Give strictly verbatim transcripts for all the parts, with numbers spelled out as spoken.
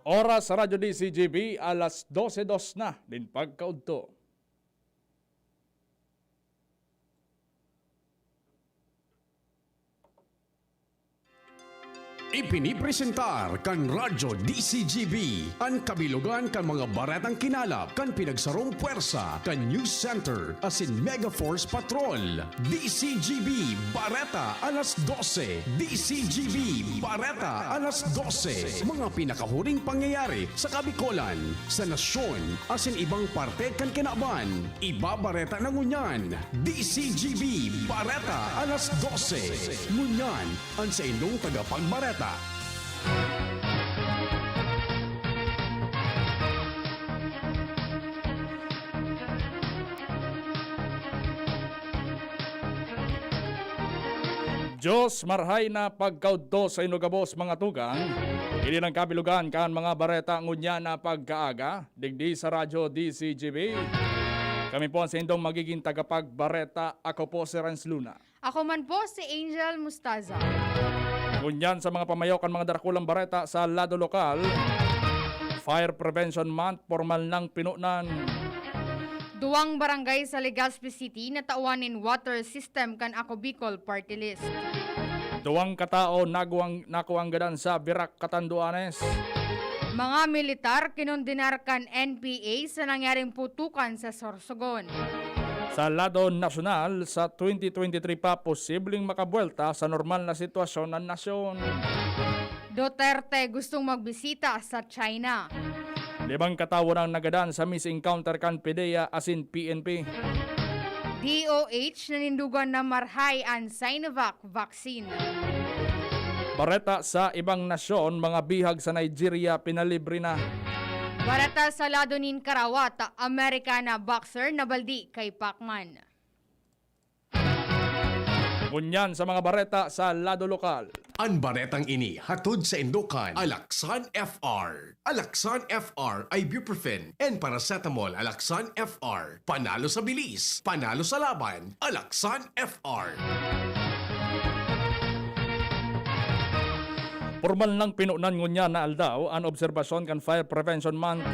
Oras sa Radyo D C G B, alas dose dos na nin pagkaudto. Ipinipresentar kan Radyo D C G B an kabilogan kan mga baretang kinalap kan pinagsarong pwersa kan News Center asin Mega Force Patrol. D C G B Bareta alas dose. D C G B Bareta alas dose. Mga pinakahuring pangyayari sa Kabicolan, sa nasyon, asin ibang parte kan kinaban. Ibabareta na ngunyan. D C G B Bareta alas dose. Ngunyan, an saindong tagapagbareta. Diyos, marhay na pagkaudto saindo gabos, mga tugang. Ini lang kabilogan kan mga bareta ngunyan na pagkaaga, digdi sa Radyo D C G B. Kami po ang saindong magiging tagapagbareta. Ako po si Renz Luna. Ako man po si Angel Mustaza. Ngunyan sa mga pamayo kan mga darakulang bareta sa lado lokal, Fire Prevention Month, pormal nang pinunan. Duwang barangay sa Legazpi City natawan nin water system kan Ako Bicol Party List. Duwang katao nagwang-, nakuwang gadan sa Virac, Catanduanes. Mga militar kinondenar kan N P A sa nangyaring putukan sa Sorsogon. Sa lado nasyonal, sa twenty twenty-three pa posibleng makabuwelta sa normal na sitwasyon ang nasyon. Duterte gustong magbisita sa China. Limang katawo nang nagadan sa missing counter kan PDEA asin P N P. D O H nanindugan na marhay an Sinovac vaccine. Bareta sa ibang nasyon, mga bihag sa Nigeria pinalibre na. Bareta sa lado nin karawat, Amerikana boxer nabaldi kay Pacman. Ngunyan sa mga bareta sa lado lokal. An baretang ini hatod saindo kan Alaxan F R. Alaxan F R, ibuprofen and paracetamol. Alaxan F R, panalo sa bilis, panalo sa laban. Alaxan F R. Pormal nang pinunan ngunyan na aldaw an obserbasyon kan Fire Prevention Month.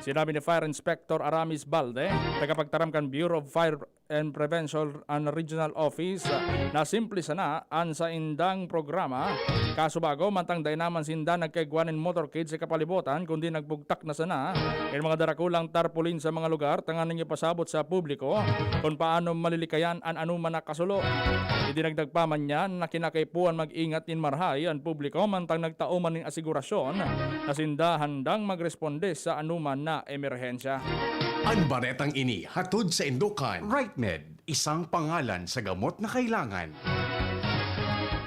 Sinabi ni Fire Inspector Aramis Balde, tagapagtaram kan Bureau of Fire and Prevention an Regional Office, na simple sana an saindang programa. Kasubago, mantang dai naman sinda nagkaigwa nin motorcade sa kapalibotan, kundi nagbugtak na sana nin mga darakulang tarpaulin sa mga lugar tanganing ipasabot sa publiko kun paano malilikayan an anoman na kasulo. Idinagdag pa man niya na kinakaipuhan mag-ingat nin marhay an publiko mantang nagtao man nin asigurasyon na sinda handang magresponde sa anoman na emerhensya. An baretang ini hatod saindo kan Rightmed, isang pangalan sa gamot na kailangan.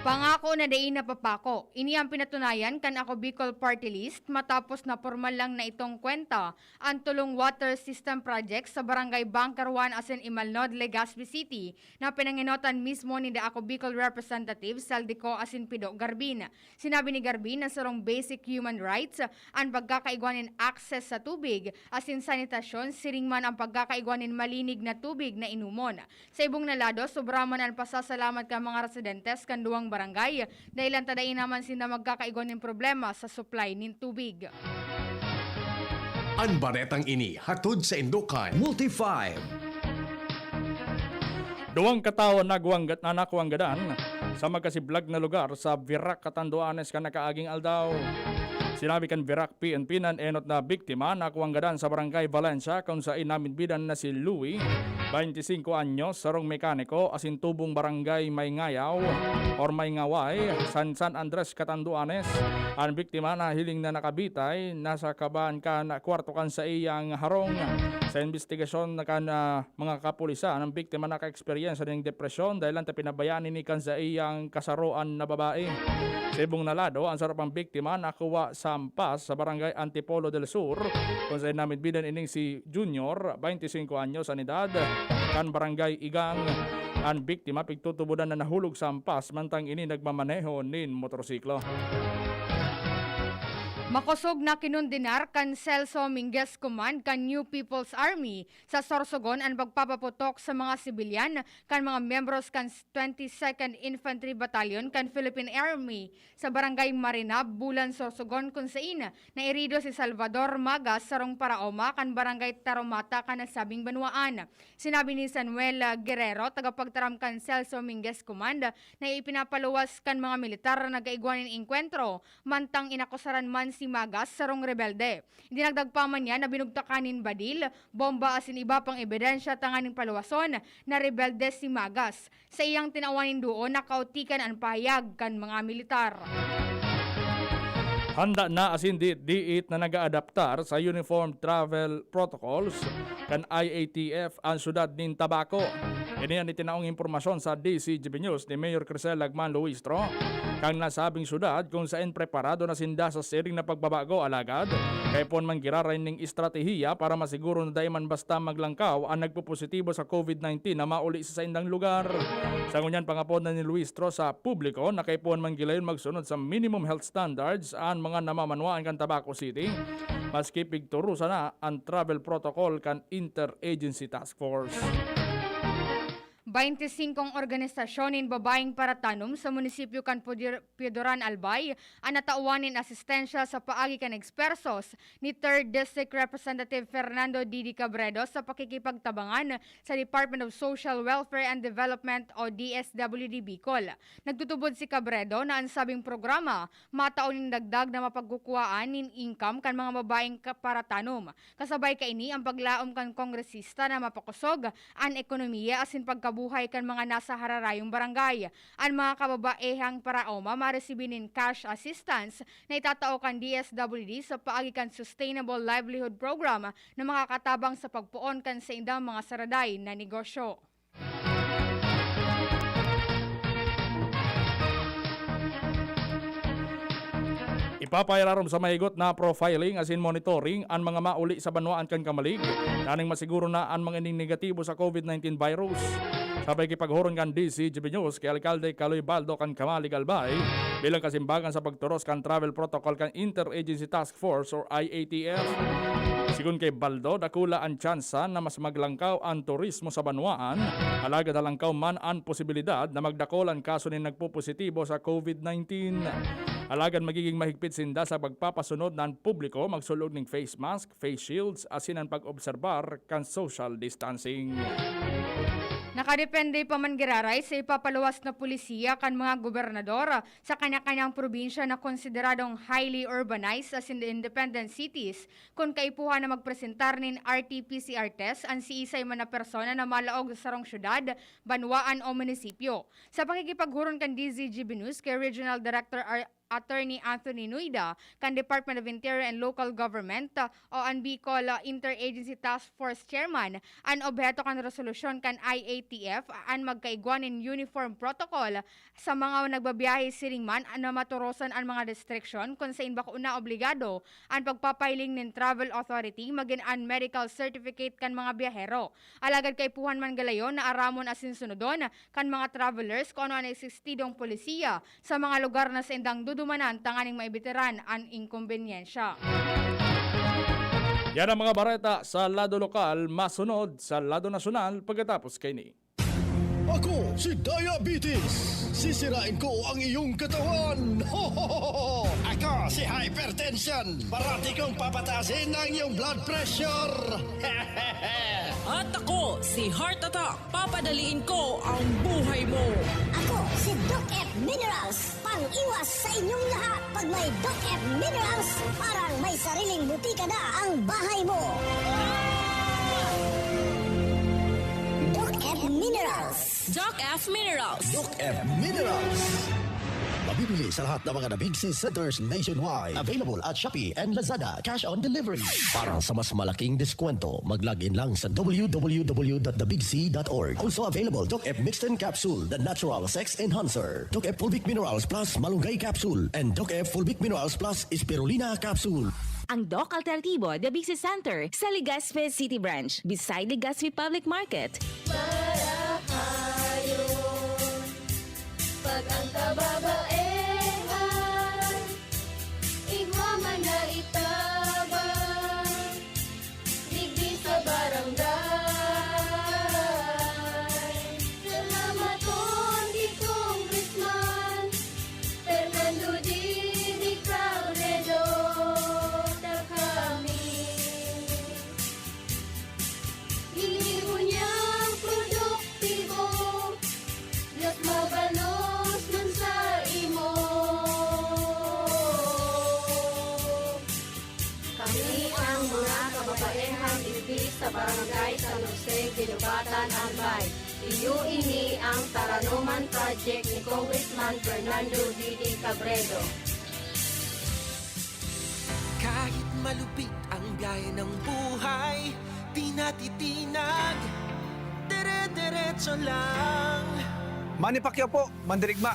Pangako na dai napapako. Ini ang pinatunayan kan Ako Bicol Party List matapos na pormal lang na itong kwenta an tulong water system project sa Barangay Bunker One asin Imalnod, Legazpi City, na pinangenotan mismo ni Ako Bicol Representative Zaldy Co asin Pido Garbin. Sinabi ni Garbin na sarong basic human rights an pagkakaigwa nin access sa tubig asin sanitasyon, siring man an pagkakaigwa nin malinig na tubig na inomon. Sa ibong na lado, sobra man an pasasalamat kan mga residentes kan duwang barangay, dahil ta dai naman sinda magkakaigwa nin problema sa supply nin tubig. An baretang ini hatod saindo kan Multi Five. Duwang katawo nagwanggat na nakuwang gadan sa magkasiblag na lugar sa Virac, Catanduanes, kan nakaaging aldaw. Sinabi kan Virac P N P na an enot na biktima nakuwang gadan sa Barangay Valencia, kung sain namidbidan na si Louie, bainti singko anyos, sarong mekaniko, asin tubong Barangay Mayngayaw or Mayngaway, San, San Andres, Catanduanes. An biktima nahiling na nakabitay na sa kaban kan kwarto kan saiyang harong. Sa imbestigasyon na kan, ah, mga kapulisan, ang biktima nakaeksperyensya nin depresyon dahil lang ta pinabayaan ini kan saiyang kasaroan na babae. Sa ibong na lado, ang saro pang biktima nakuha sa ampas sa Barangay Antipolo del Sur, kung sain namidbidan ining si Junior, bainti singko anyos an edad, kan Barangay Igang. An biktima pigtutubodan na nahulog sa ampas, mantang ini nagmamaneho nin motorsiklo. Makosog na kinondenar kan Celso Minguez Command kan New People's Army sa Sorsogon an pagpapaputok sa mga sibilyan kan mga miyembros kan twenty-second Infantry Battalion kan Philippine Army sa Barangay Marinab, Bulan, Sorsogon, kun sain nairido si Salvador Magas, sarong paraoma kan Barangay Taromata kan nasabing banwaan. Sinabi ni Samuel Guerrero, tagapagtaram kan Celso Minguez Command, na ipinapaluwas kan mga militar na nagkaigwa nin engkwentro, mantang inakusaran man si Magas sarong rebelde. Dinagdag pa man niya na binugtakan nin badil, bomba asin iba pang ebidensya tanganing paluwason na rebelde si Magas. Sa iyang tinawan nin duon, nakautikan an pahayag kan mga militar. Handa na asin diit-diit na nag-aadaptar sa Uniform Travel Protocols kan I A T F an syudad nin Tabaco. Ini an itinaong impormasyon sa D C G B News ni Mayor Crisel Lagman Luistro kan nasabing syudad, kung saen preparado na sinda sa siring na pagbabago, alagad kaipuhan man giraray ning estratehiya para masiguro na dai man basta maglangkaw an nagpopositibo sa COVID nineteen na mauli sa saindang lugar. Sa ngunyan, pangapod na ni Luistro sa publiko na kaipuhan man gilayon magsunod sa minimum health standards an mga namamanwaan kan Tabaco City, maski pigturusan na an travel protocol kan Interagency Task Force. Baynte singkong organisasyon nin babayeng paratanom sa munisipyo kan Pudir-, Pioduran, Albay an natawan nin asistensya sa paagi kan ekspertos ni Third District Representative Fernando Didi Cabredo sa pakikipagtabangan sa Department of Social Welfare and Development o D S W D Bicol. Nagtutubod si Cabredo na an sabing programa matao nin dagdag na mapagkukuhaan nin income kan mga babayeng ka-, paratanom. Kasabay kaini an paglaom kan kongresista na mapakosog an ekonomiya asin pagkabuhay kan mga nasa hararayong barangay. An mga kababaehang paraoma maresibi nin cash assistance na itatao kan D S W D sa paagi kan Sustainable Livelihood Program na makakatabang sa pagpoon kan saindang mga saraday na negosyo. Ipapairarom sa mahigot na profiling asin monitoring an mga mauli sa banwaan kan kamalig, tanganing masiguro na an mga ining negatibo sa COVID nineteen virus. Sa pakikipaghuron kan D C G B News ki Alkalde Kaloy Baldo kan Kamalig, Albay, bilang kasimbagan sa pagturos kan travel protocol kan Interagency Task Force or I A T F. Sigon kay Baldo, dakula an tsansa na mas maglangkaw an turismo sa banwaan, alagad halangkaw man an posibilidad na magdakul an kaso nin nagpopositibo sa COVID nineteen. Alagad magiging mahigpit sinda sa pagpapasunod na an publiko magsulog nin face mask, face shields, asin an pag-obserbar kan social distancing. Nakadepende pa man giraray sa ipapaluwas na polisiya kan mga gobernador sa kanya-kanyang probinsya na konsideradong highly urbanized asin independent cities kun kaipuhan na magpresentar nin R T P C R test an siisay man na persona na malaog sa sarong syudad, banwaan o munisipyo. Sa pakikipaghuron kan D Z G B News kay Regional Director Ar-, Attorney Anthony Nuida kan Department of Interior and Local Government, uh, o an Bicol, uh, Interagency Task Force Chairman, an obheto kan resolusyon kan I A T F an magkaigwa nin uniform protocol sa mga nagbabiyahe siring man na maturosan an mga restriksyon kun sain bako na obligado an pagpapahiling nin travel authority magin an medical certificate kan mga biyahero. Alagad kaipuhan man galayon na aramon asin sunodon kan mga travelers kun ano an eksistidong polisiya sa mga lugar na saindang dudumanan tanganing maibitiran an inkombenyensya. Yan ang mga bareta sa lado lokal, masunod sa lado nasyonal pagkatapos kaini. Ako si Diabetes! Sisirain ko ang iyong katawan! Ako si Hypertension! Parati kong papataasin ang iyong blood pressure! At ako si Heart Attack! Papadaliin ko ang buhay mo! Ako si Doc F Minerals! Pang-iwas sa inyong lahat! Pag may Doc F Minerals, parang may sariling butika na ang bahay mo! Doc F Minerals! Doc F Minerals! Doc F Minerals! Mabibili sa lahat ng mga Nabigsi Centers nationwide. Available at Shopee and Lazada. Cash on delivery. Para sa mas malaking diskwento, mag-log in lang sa w w w dot the big c dot org. Also available, Doc F Mixten Capsule, the natural sex enhancer. Doc F Fulvic Minerals Plus Malunggay Capsule, and Doc F Fulvic Minerals Plus Spirulina Capsule. Ang Doc Alternatibo, The Big C Center, sa Legazpi City Branch, beside Legazpi Public Market. Marahayon, pag ang kababaehan, igwa man Naitabang digdi sa barangay. Salamaton ki Congressman Fernando Didi Cabredo, ta kami ginibo niyang produktibo, mas mabalos man sa imo. Kami ang mga kababaehang digdi sa Barangay San Jose, Guinobatan, Albay. Iyo ini ang Taranoman Project ni Congressman Fernando Didi Cabredo. Kahit malupit ang biyahe ng buhay, di natitinag, dire-diretso lang. Manny Pacquiao po, mandirigma.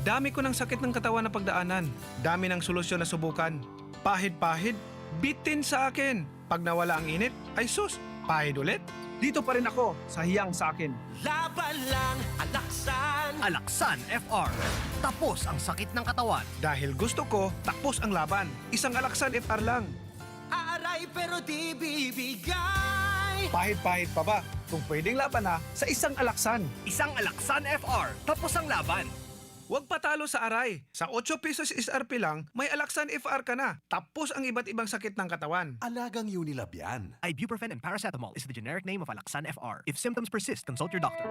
Dami ko ng sakit ng katawan na pagdaanan. Dami ng solusyon na subukan. Pahid-pahid, bitin sa akin. Pag nawala ang init, ay sus, pahid ulit. Dito pa rin ako sa hiyang sa akin. Laban lang, alaksan. Alaksan F R. Tapos ang sakit ng katawan. Dahil gusto ko, tapos ang laban. Isang Alaksan F R lang. Aaray pero di bibigay. Pahid-pahid pa ba? Kung pwedeng laban na, sa isang Alaksan. Isang Alaksan F R. Tapos ang laban. Huwag patalo sa aray. Sa otso pesos S R P lang, may Alaksan F R ka na. Tapos ang iba't ibang sakit ng katawan. Alagang Unilab yan. Ibuprofen and paracetamol is the generic name of Alaxan F R. If symptoms persist, consult your doctor.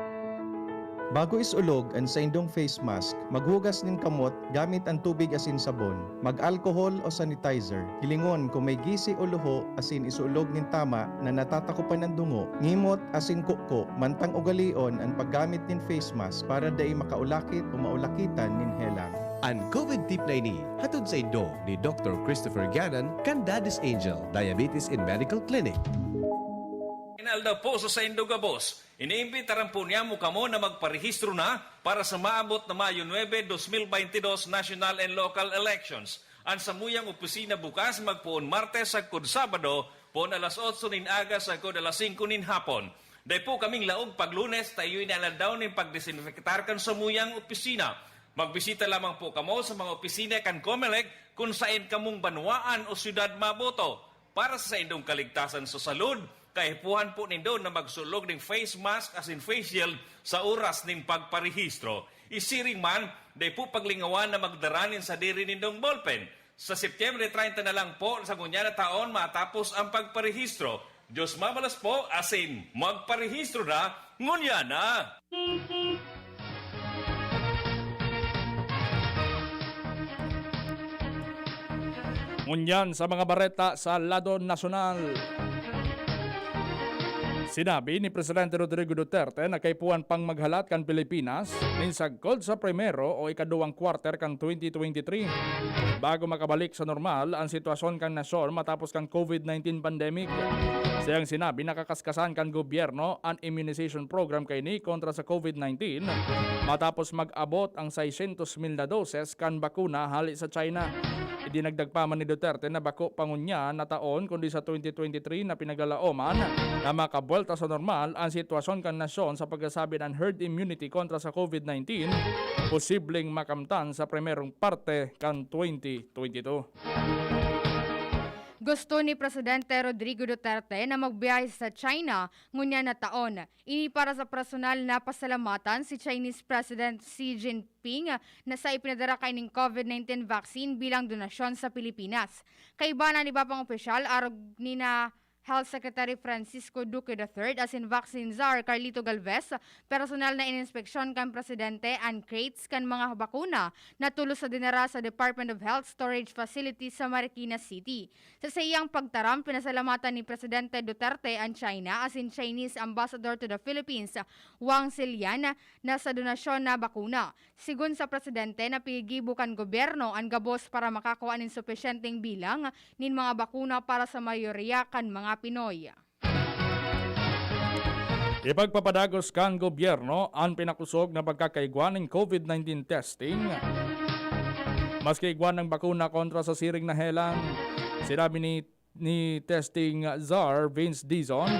Bago isulog an saindong face mask, maghugas nin kamot gamit an tubig asin sabon. Mag-alcohol o sanitizer. Hilingon kung may gisi o luho asin isuulog nin tama na natatakopan an dungo, ngimot asin kukko, mantang ugalion an paggamit nin face mask para dai makaulakit o maulakitan nin helang. An COVID tip na ini hatod saindo ni Doktor Christopher Ganan kan Daddy's Angel Diabetes and Medical Clinic. Inaldaw po sa saindo gabos. Iniimbitaran po niyamo kamo na magparehistro na para sa maabot na Mayo nuebe, dos mil baynte dos National and Local Elections. An samuyang opisina bukas magpoon Martes sagkod Sabado, poon alas otso nin aga sagkod alas singko nin hapon. Dai po kaming laog pag Lunes ta iyo ini an aldaw nin pagdesinfektar kan samuyang opisina. Magbisita lamang po kamo sa mga opisina kan Comelec kun saen kamong banwaan o syudad maboto. Para sa saindong kaligtasan sa salud, kaipuhan po nindo na magsulog nin face mask asin face shield sa oras nin pagparehistro. Isiring man, dai po paglingawan na magdara nin sadiri nindong ballpen. Sa Setyembre treinta na lang po sa ngunyan na taon matapos ang pagparehistro. Diyos mabalos po, asin magparehistro na ngunyan na! Ngunyan sa mga bareta sa lado nasyonal. Sinabi ni Presidente Rodrigo Duterte na kaipuhan pang maghalat kan Pilipinas nin sagkod sa primero o ikaduwang quarter kan twenty twenty-three, bago makabalik sa normal ang sitwasyon kan nasyon matapos kan COVID nineteen pandemic. Siyang sinabi na kakaskasan kan gobyerno an immunization program kaini kontra sa COVID nineteen, matapos mag-abot ang saisentos mil na doses kan bakuna hali sa China. Idinagdag pa man ni Duterte na bako pa ngunyan na taon kundi sa twenty twenty-three na pinaglalaoman na makabwelta sa normal ang sitwasyon kan nasyon sa pagkasabi ng herd immunity kontra sa COVID nineteen, posibleng makamtan sa primerong parte kan twenty twenty-two. Gusto ni Presidente Rodrigo Duterte na magbiyahe sa China ngunyan na taon. Ini para sa personal na pasalamatan si Chinese President Xi Jinping na sa ipinadara kaining COVID nineteen vaccine bilang donasyon sa Pilipinas. Kaiba na an iba pang opisyal, arog ni na Health Secretary Francisco Duque the third asin Vaccine Czar Carlito Galvez, personal na ininspeksyon kan presidente an crates kan mga bakuna na tolos na dinara sa Department of Health Storage Facility sa Marikina City. Sa saiyang pagtaram, pinasalamatan ni Presidente Duterte an China asin Chinese Ambassador to the Philippines, Wang Zhilian, na sa donasyon na bakuna. Sigon sa presidente, napigibo kan gobyerno an gabos para makakua nin supisyenteng bilang nin mga bakuna para sa mayoriya kan mga Pinoy. Ipagpapadagos kan gobyerno an pinakosog na pagkakaigwa nin COVID nineteen testing, maski igwa ng bakuna kontra sa siring na helang. Sinabi ni ni testing czar Vince Dizon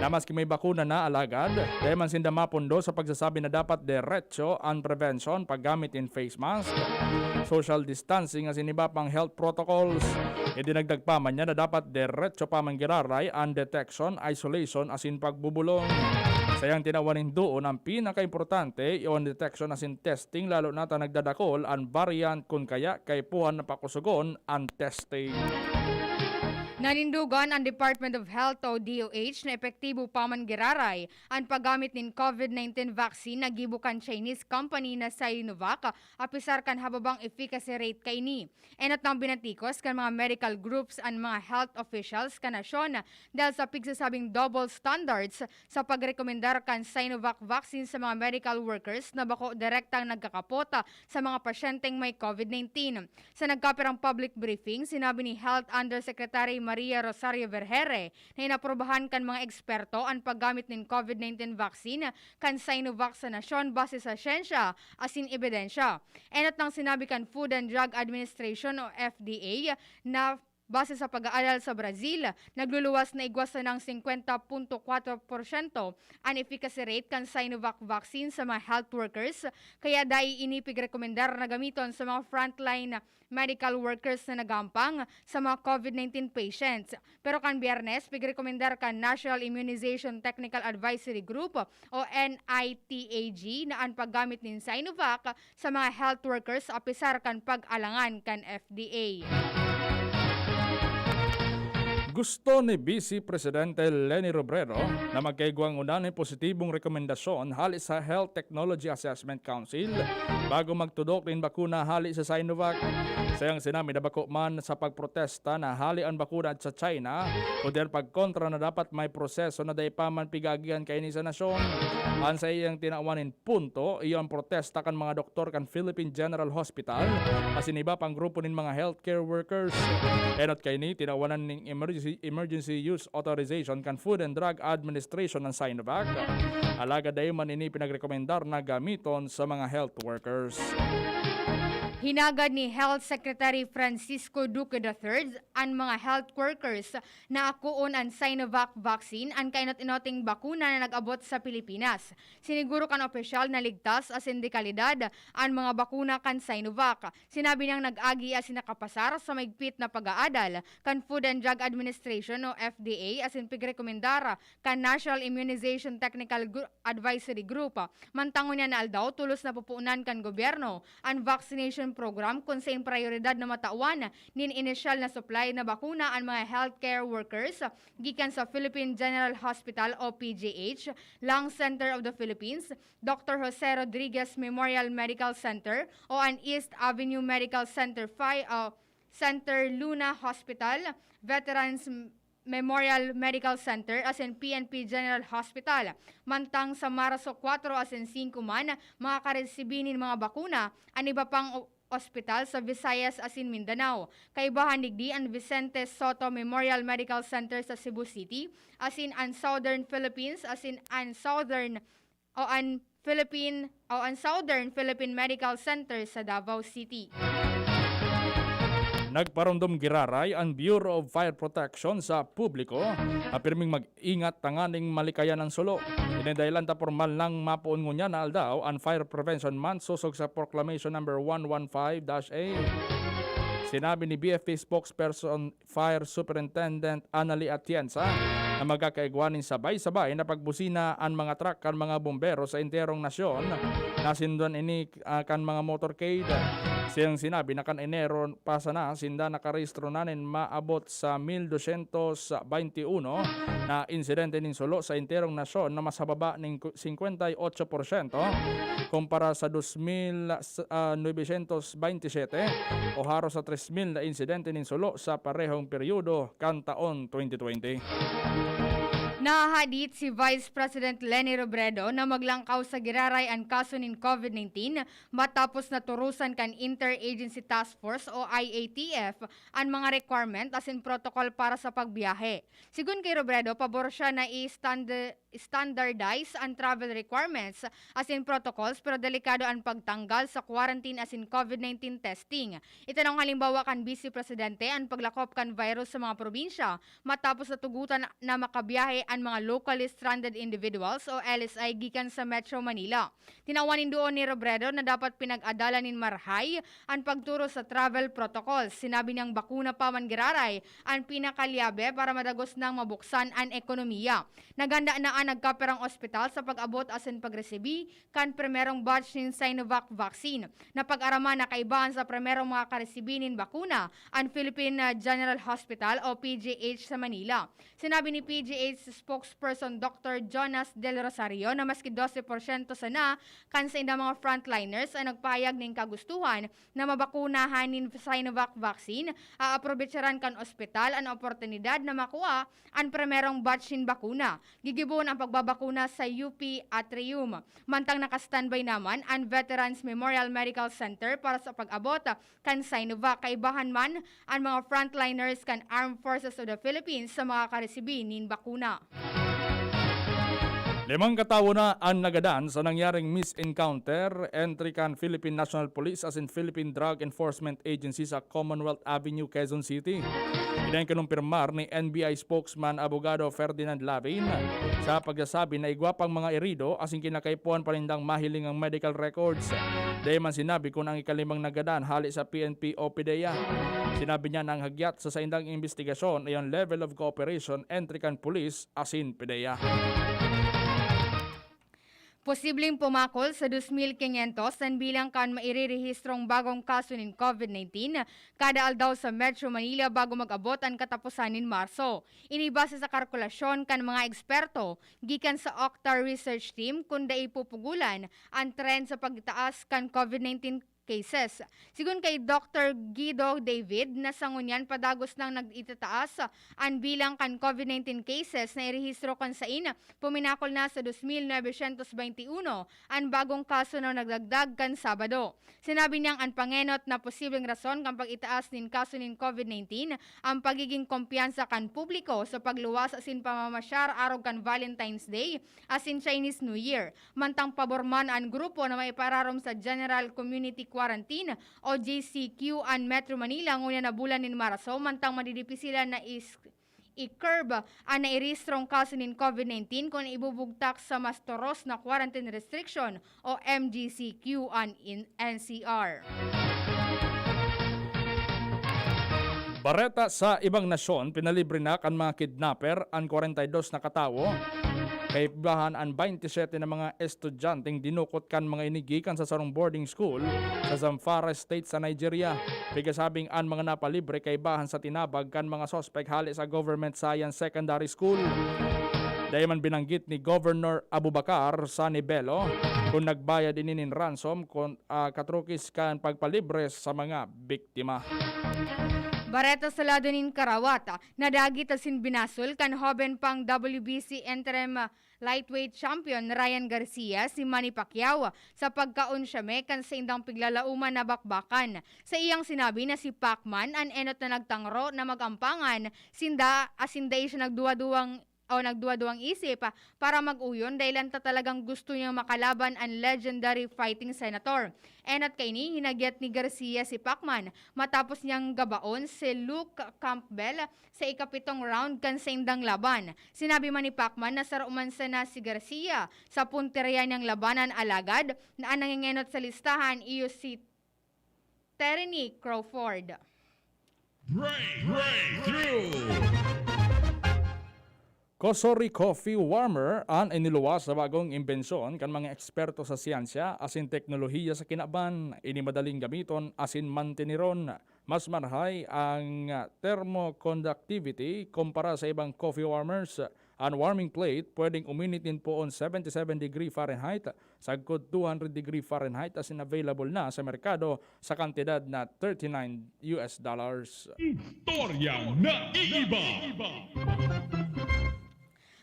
na maski may bakuna na alagad, dai man sinda mapundo sa pagsasabi na dapat derecho an prevention, paggamit nin face mask, social distancing asin iba pang health protocols. Idinagdag pa man niya na dapat derecho pa man giraray an detection, isolation asin pagbubulong. Sa iyang tinawan nin duon, ang pinakaimportante iyo an detection asin testing, lalo na ta nagdadakol an variant, kun kaya kaipuhan na pakusugon an testing. Nanindugan ang Department of Health o D O H na epektibo pa man giraray an paggamit nin COVID nineteen vaccine na gibo kan Chinese company na Sinovac, apisar kan hababang efficacy rate kaini. Enot nang binatikos kan mga medical groups an mga health officials kan nasyon dahil sa pigsasabing double standards sa pagrekomendar kan Sinovac vaccine sa mga medical workers na bako direktang nagkakapot sa mga pasyenteng may COVID nineteen. Sa nagkapirang public briefing, sinabi ni Health Undersecretary Maria Rosario Vergeire na inaprubahan kan mga eksperto an paggamit nin COVID nineteen vaccine kan Sinovac sa nasyon base sa siyensya asin ebidensya. Enot nang sinabi kan Food and Drug Administration o F D A na base sa pag-aaral sa Brazil, nagluluwas na igwa sanang singkwenta punto kwatro porsyento an efficacy rate kan Sinovac vaccine sa mga health workers, kaya dai ini pigrekomendar na gamiton sa mga frontline medical workers na nagampang sa mga COVID nineteen patients. Pero kan Biyernes, pigrekomendar kan National Immunization Technical Advisory Group o N I T A G na an paggamit nin Sinovac sa mga health workers apisar kan pag-alangan kan F D A. Gusto ni Vice Presidente Leni Robredo na magkaigwa ngunyan nin positibong rekomendasyon hali sa Health Technology Assessment Council bago magtudok nin bakuna hali sa Sinovac. Sa iyang sinabi na bako man sa pagprotesta na hali an bakuna sa China, kundi an pagkontra na dapat may proseso na dai pa man pigaagihan kaini sa nasyon. An sa iyang tinawan nin punto, iyo an protesta kan mga doktor kan Philippine General Hospital asin iba pang grupo nin mga healthcare workers. Enot kaini, tinawanan nin emergency, emergency use authorization kan Food and Drug Administration an Sinovac. Alagad dai man ini pinagrekomendar na gamiton sa mga health workers. Hinagad ni Health Secretary Francisco Duque the third an mga health workers na akoon an Sinovac vaccine, an kainot-inoting bakuna na nag-abot sa Pilipinas. Siniguro kan opisyal na ligtas asin de kalidad an mga bakuna kan Sinovac. Sinabi niyang nag-agi asin nakapasar sa mahigpit na pag-aadal kan Food and Drug Administration o F D A asin pigrekomendar kan National Immunization Technical Gru-, Advisory Group. Mantang ngunyan na aldaw, tolos na pupunan kan gobyerno an vaccination program kun sain prayoridad na matawan nin inisyal na supply na bakuna an mga healthcare workers gikan sa Philippine General Hospital o P G H, Lung Center of the Philippines, Doctor Jose Rodriguez Memorial Medical Center o an East Avenue Medical Center fi-, o Center Luna Hospital, Veterans Memorial Medical Center asin P N P General Hospital. Mantang sa Marso kwatro asin singko man, makakaresibi nin mga bakuna an iba pang o-, ospital sa Visayas asin Mindanao. Kaibahan digdi an Vicente Sotto Memorial Medical Center sa Cebu City, asin an Southern Philippines, asin an Southern o an Philippine o an Southern Philippine Medical Center sa Davao City. Nagparomdom giraray an Bureau of Fire Protection sa publiko na pirming mag-ingat tanganing malikayan an sulo. Ini dahilan ta pormal nang mapoon ngunyan na aldaw an Fire Prevention Month sosog sa Proclamation Number one one five dash A. Sinabi ni B F P spokesperson Fire Superintendent Annalie Atienza na magkakaigwa nin sabay-sabay na pagbusina an mga truck kan mga bombero sa enterong nasyon na sindan ini, ah, kan mga motorcade. Siyang sinabi na kan Enero pa sana sinda nakarehistro na nin maabot sa mil dosyentos baynte uno na insidente nin sulo sa enterong nasyon, na mas hababa nin ku-, singkwenta y otso porsyento kumpara sa dos mil, ah, nobesyentos baynte siyete o haros sa tres mil na insidente nin sulo sa parehong peryodo kan taon twenty twenty. Nahahadit si Vice President Leni Robredo na maglangkaw sa giraray an kaso nin COVID nineteen matapos na turusan kan Interagency Task Force o I A T F an mga requirement asin protocol para sa pagbiyahe. Sigon kay Robredo, pabor siya na i-standardize an travel requirements asin protocols, pero delikado an pagtanggal sa quarantine asin COVID nineteen testing. Itanong halimbawa kan Vice Presidente an paglakop kan virus sa mga probinsya matapos natugutan na makabiyahe an mga locally stranded individuals o L S I gikan sa Metro Manila. Tinawan nin duon ni Robredo na dapat pinag-adalan nin marahay an pagturo sa travel protocols. Sinabi niyang bakuna pa man giraray an pinakalyabe para madagos nang mabuksan an ekonomiya. Naghanda na an nagkaperang ospital sa pag-abot asin pagresibi kan primerong batch nin Sinovac vaccine. Napag-araman na kaibahan sa primerong makakaresibi nin bakuna an Philippine, ah, General Hospital o P G H sa Manila. Sinabi ni P G H spokesperson Doctor Jonas Del Rosario na maski dose porsyento sana kan saindang mga frontliners ang nagpahayag nin kagustuhan na mabakunahan nin Sinovac vaccine, aaprobetsaran kan ospital an oportunidad na makua an primerong batch nin bakuna. Gigibon ang pagbabakuna sa U P Atrium. Mantang naka-standby naman an Veterans Memorial Medical Center para sa pag-abot kan Sinovac. Kaibahan man an mga frontliners kan Armed Forces of the Philippines sa makakaresibi nin bakuna. Limang katawo na an nagadan sa nangyaring misencounter entre kan Philippine National Police asin Philippine Drug Enforcement Agency sa Commonwealth Avenue, Quezon City. Ini an kinumpirmar ni N B I spokesman Abogado Ferdinand Lavin sa pagsasabi na igwa pang mga erido asin kinakaipuhan pa nindang mahiling ang medical records. Dai man sinabi kun ang ikalimang nagadan hale sa P N P o PDEA. Sinabi niya na ang hagyat sa saindang imbestigasyon ay ang level of cooperation entre kan pulis asin PDEA. Posibleng pumakol sa dos mil quinientos an bilang kan mairirehistrong bagong kaso nin COVID nineteen kada aldaw sa Metro Manila bago mag-abot an kataposan nin Marso. Ini base sa kalkulasyon kan mga eksperto gikan sa Octa Research Team kun dai pupugulan an trend sa pagtaas kan COVID nineteen cases. Sigon kay Doctor Guido David, na sa ngunyan padagos nang nag-itataas an bilang kan COVID nineteen cases na irehistro kan sain, puminakol na sa dos mil novecientos baynte uno an bagong kaso na nagdagdag kan Sabado. Sinabi niyang an pangenot na posibleng rason kan pag-itaas nin kaso nin COVID nineteen ang pagiging kumpiyansa kan publiko sa pagluwas asin pamamasyar arog kan Valentine's Day asin Chinese New Year. Mantang pabor man an grupo na maipararom sa General Community Quarantine o G C Q an Metro Manila ngunyan na bulan nin Marso, mantang madidipisilan na is i-curb an nairehistrong kaso nin COVID nineteen kun ibubugtak sa mas toros na quarantine restriction o M G C Q an in N C R. Bareta sa ibang nasyon, pinalibre na kan mga kidnapper an kwarenta y dos na katawo. Kaibahan an baynte siyete na mga estudyanteng dinukot kan mga ini gikan sa sarong boarding school sa Zamfara State sa Nigeria. Pigasabing an mga napalibre kaibahan sa tinabag kan mga suspek hale sa Government Science Secondary School. Dai man binanggit ni Governor Abubakar Sani Bello kun nagbayad ini nin ransom kun, ah, katrukis kan pagpalibre sa mga biktima. Bareta sa lado nin karawat, nadagit asin binasol kan hoben pang W B C interim lightweight champion Ryan Garcia si Manny Pacquiao sa pagkaon siya me kan saindang piglalauman na bakbakan. Sa iyang sinabi na si Pacman an enot na nagtangro na mag-ampangan sinda asin dai siya nagduwa-duwang o nagduwa-duwang isip para mag-uyon dahil anta talagang gusto niyang makalaban an legendary fighting senator. Enot kaini, hinagyat ni Garcia si Pacman matapos niyang gabaon si Luke Campbell sa ikapitong round kan saindang laban. Sinabi man ni Pacman na saro man sana si Garcia sa puntirya niyang labanan, alagad na an nangengenot sa listahan iyo si Terry Crawford. Break, breakthrough! Kosori Coffee Warmer an iniluwas sa bagong imbensyon kan mga eksperto sa syansiya asin teknolohiya sa kinaban. Ini madaling gamiton asin manteneron. Mas marahay ang thermoconductivity kumpara sa ibang coffee warmers. An warming plate pwedeng uminit nin poon seventy-seven degree Fahrenheit sagkod two hundred degree Fahrenheit asin available na sa merkado sa kantidad na thirty-nine U S dollars. Istoryang naiiba.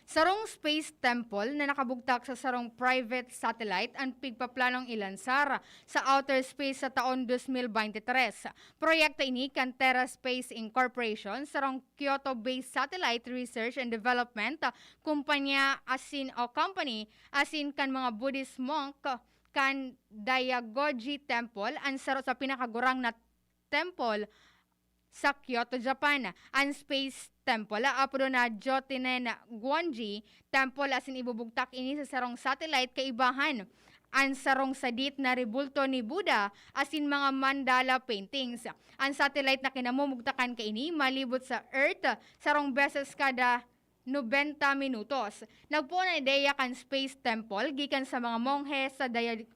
Sarong space temple na nakabugtak sa sarong private satellite an pigpaplanong ilansar sa outer space sa taon dos mil bente tres. Proyekto ini kan Terra Space Incorporation, sarong Kyoto-based satellite research and development, ah, kumpanya asin o company asin kan mga Buddhist monk kan Dayagoji Temple, an saro sa pinakagurang na temple sa Kyoto, Japan. An Space Temple, aapodon na Jotinen Guanji Temple, asin ibubugtak ini sa sarong satellite kaibahan an sarong sadit na rebulto ni Buddha asin mga mandala paintings. An satellite na kinamumugtakan kaini malibot sa Earth sarong beses kada nobenta minutos. Nagpoon an ideya kan Space Temple gikan sa mga monghe sa Daya-,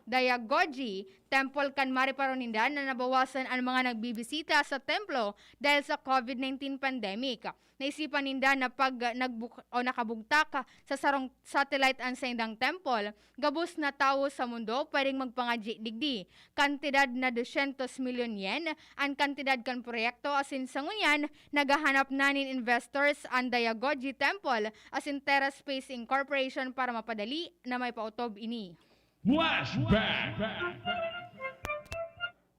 Dayagoji Temple kan mareparo ninda na nabawasan an mga nagbibisita sa templo dahil sa covid nineteen pandemic. Naisipan ninda na pag nagbuk-, o nakabugtak sa sarong satellite an saindang temple, gabos na tawo sa mundo pwedeng magpangadyi digdi. Kantidad na dosyentos milyon yen an kantidad kan proyekto, asin sa ngunyan, naghahanap na nin investors an Dayagoji Temple asin Terra Space Incorporation para mapadali na maipaotob ini. Flashback!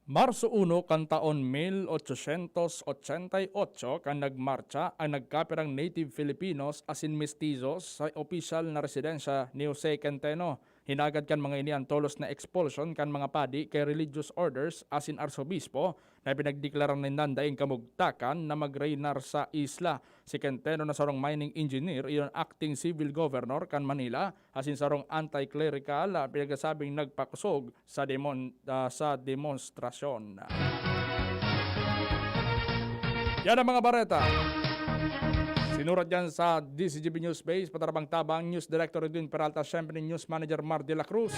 Marso uno kan taon mil ochocientos ochenta y ocho kan nagmartsa ang nagkapirang native Filipinos asin mestizos sa opisyal na residensya ni Jose Centeno. Hinagad kan mga ini an tolos na expulsion kan mga padi kay religious orders asin arsobispo na ipinagdeklara nindan daing kamugtakan na magreinar sa isla. Si Centeno na sarong mining engineer, iyo an acting civil governor kan Manila, asin sarong anti-clerical, ah, pinagsasabing nagpakusog sa demon-, ah, sa demonstrasyon. Yan ang mga bareta. Sinurat yan sa D C G B News Base, patarabang-tabang, News Director Edwin Peralta, siyempre News Manager Mar de la Cruz.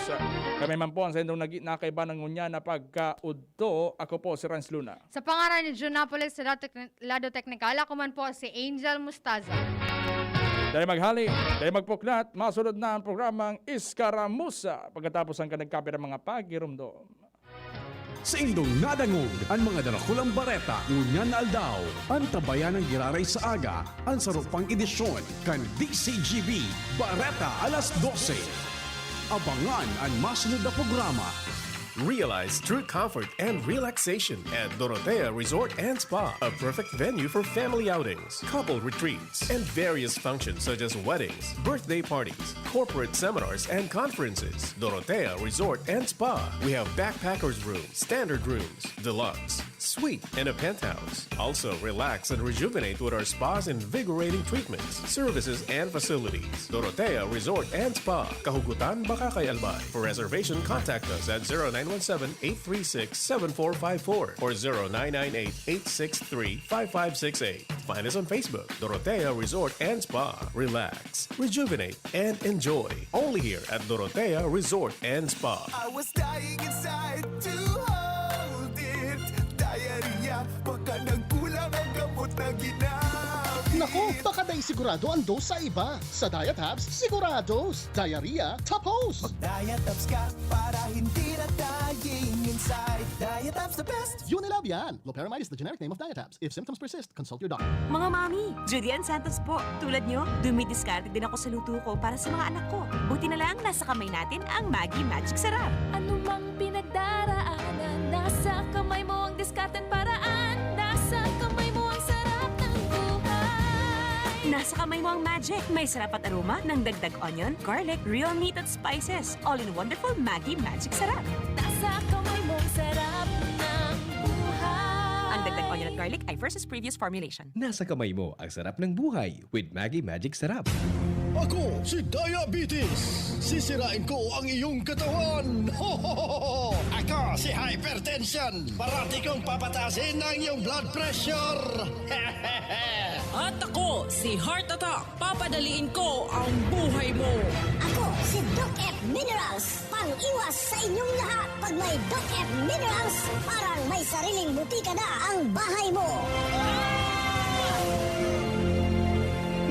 Kami man po ang saindong nag-, nakaiba ng ngunya na pagkaudto. Ako po si Renz Luna. Sa pangaran ni Jun Napoles sa lado tekni-, lado teknikal, ako man po si Angel Mustaza. Dai maghali, dai magpuklat, masunod na ang programang Iskaramusa pagkatapos ang kanagkape ng mga pagirumdom. Saindong nadangog an mga darakulang bareta ngunyan na aldaw. Antabayan ang giraray sa aga, an saro pang edisyon kan D C G B Bareta alas dose. Abangan an masunod na programa. Realize true comfort and relaxation at Dorotea Resort and Spa, a perfect venue for family outings, couple retreats, and various functions such as weddings, birthday parties, corporate seminars, and conferences. Dorotea Resort and Spa. We have backpackers room, standard rooms, deluxe, suite, and a penthouse. Also, relax and rejuvenate with our spa's invigorating treatments, services, and facilities. Dorotea Resort and Spa, Kahugutan, Bacacay, Albay. For reservation, contact us at zero nine one seven, eight three six, seven four five four or zero nine nine eight, eight six three, five five six eight. Find us on Facebook, Dorotea Resort and Spa. Relax, rejuvenate, and enjoy. Only here at Dorotea Resort and Spa. I was dying inside to hold it. Diarrhea, baka nagkulang ang gamot na ginamit. Naku, baka dai sigurado ang dose sa iba. Sa Diatabs, sigurados. Diarrhea, tapos. Mag-Diatabs ka para hindi na dying inside. Diatabs the best. Unilab yan. Loperamide is the generic name of Diatabs. If symptoms persist, consult your doctor. Mga mami, Judy Ann Santos po. Tulad nyo, dumidiskarte din ako sa luto ko para sa mga anak ko. Buti na lang, nasa kamay natin ang Maggi Magic Sarap. Ano mang pinagdaraanan, nasa kamay mo ang diskarte at paraan. Nasa kamay mo ang sarap ng buhay. Nasa kamay mo ang magic. May sarap at aroma ng dagdag onion, garlic, real meat at spices. All in wonderful Maggi Magic Sarap. Nasa kamay mo ang sarap ng buhay. Ang dagdag onion at garlic ay versus previous formulation. Nasa kamay mo ang sarap ng buhay with Maggi Magic Sarap. Ako si Diabetes. Sisirain ko ang iyong katawan. Ako si Hypertension. Parati kong papataasin ang iyong blood pressure. At ako si Heart Attack. Papadaliin ko ang buhay mo. Ako si Doc F Minerals. Pang-iwas sa inyong lahat, pag may Doc F Minerals, parang may sariling butika na ang bahay mo.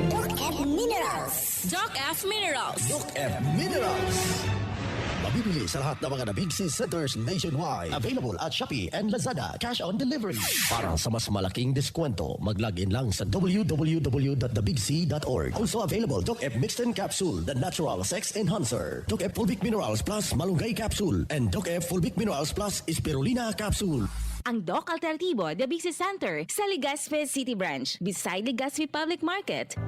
Doc F Minerals. Doc F Minerals. Doc F Minerals. Bibili sa lahat ng mga The Big C Centers nationwide. Available at Shopee and Lazada. Cash on delivery. Para sa mas malaking deskwento, mag-log in lang sa w w w dot the big c dot org. Also available, Doc F Mixten Capsule, the natural sex enhancer. Doc F Fulvic Minerals Plus Malunggay Capsule, and Doc F Fulvic Minerals Plus Spirulina Capsule. Ang Doc Alternativo, The Big C Center, sa Legazpi City Branch, beside Legazpi Public Market.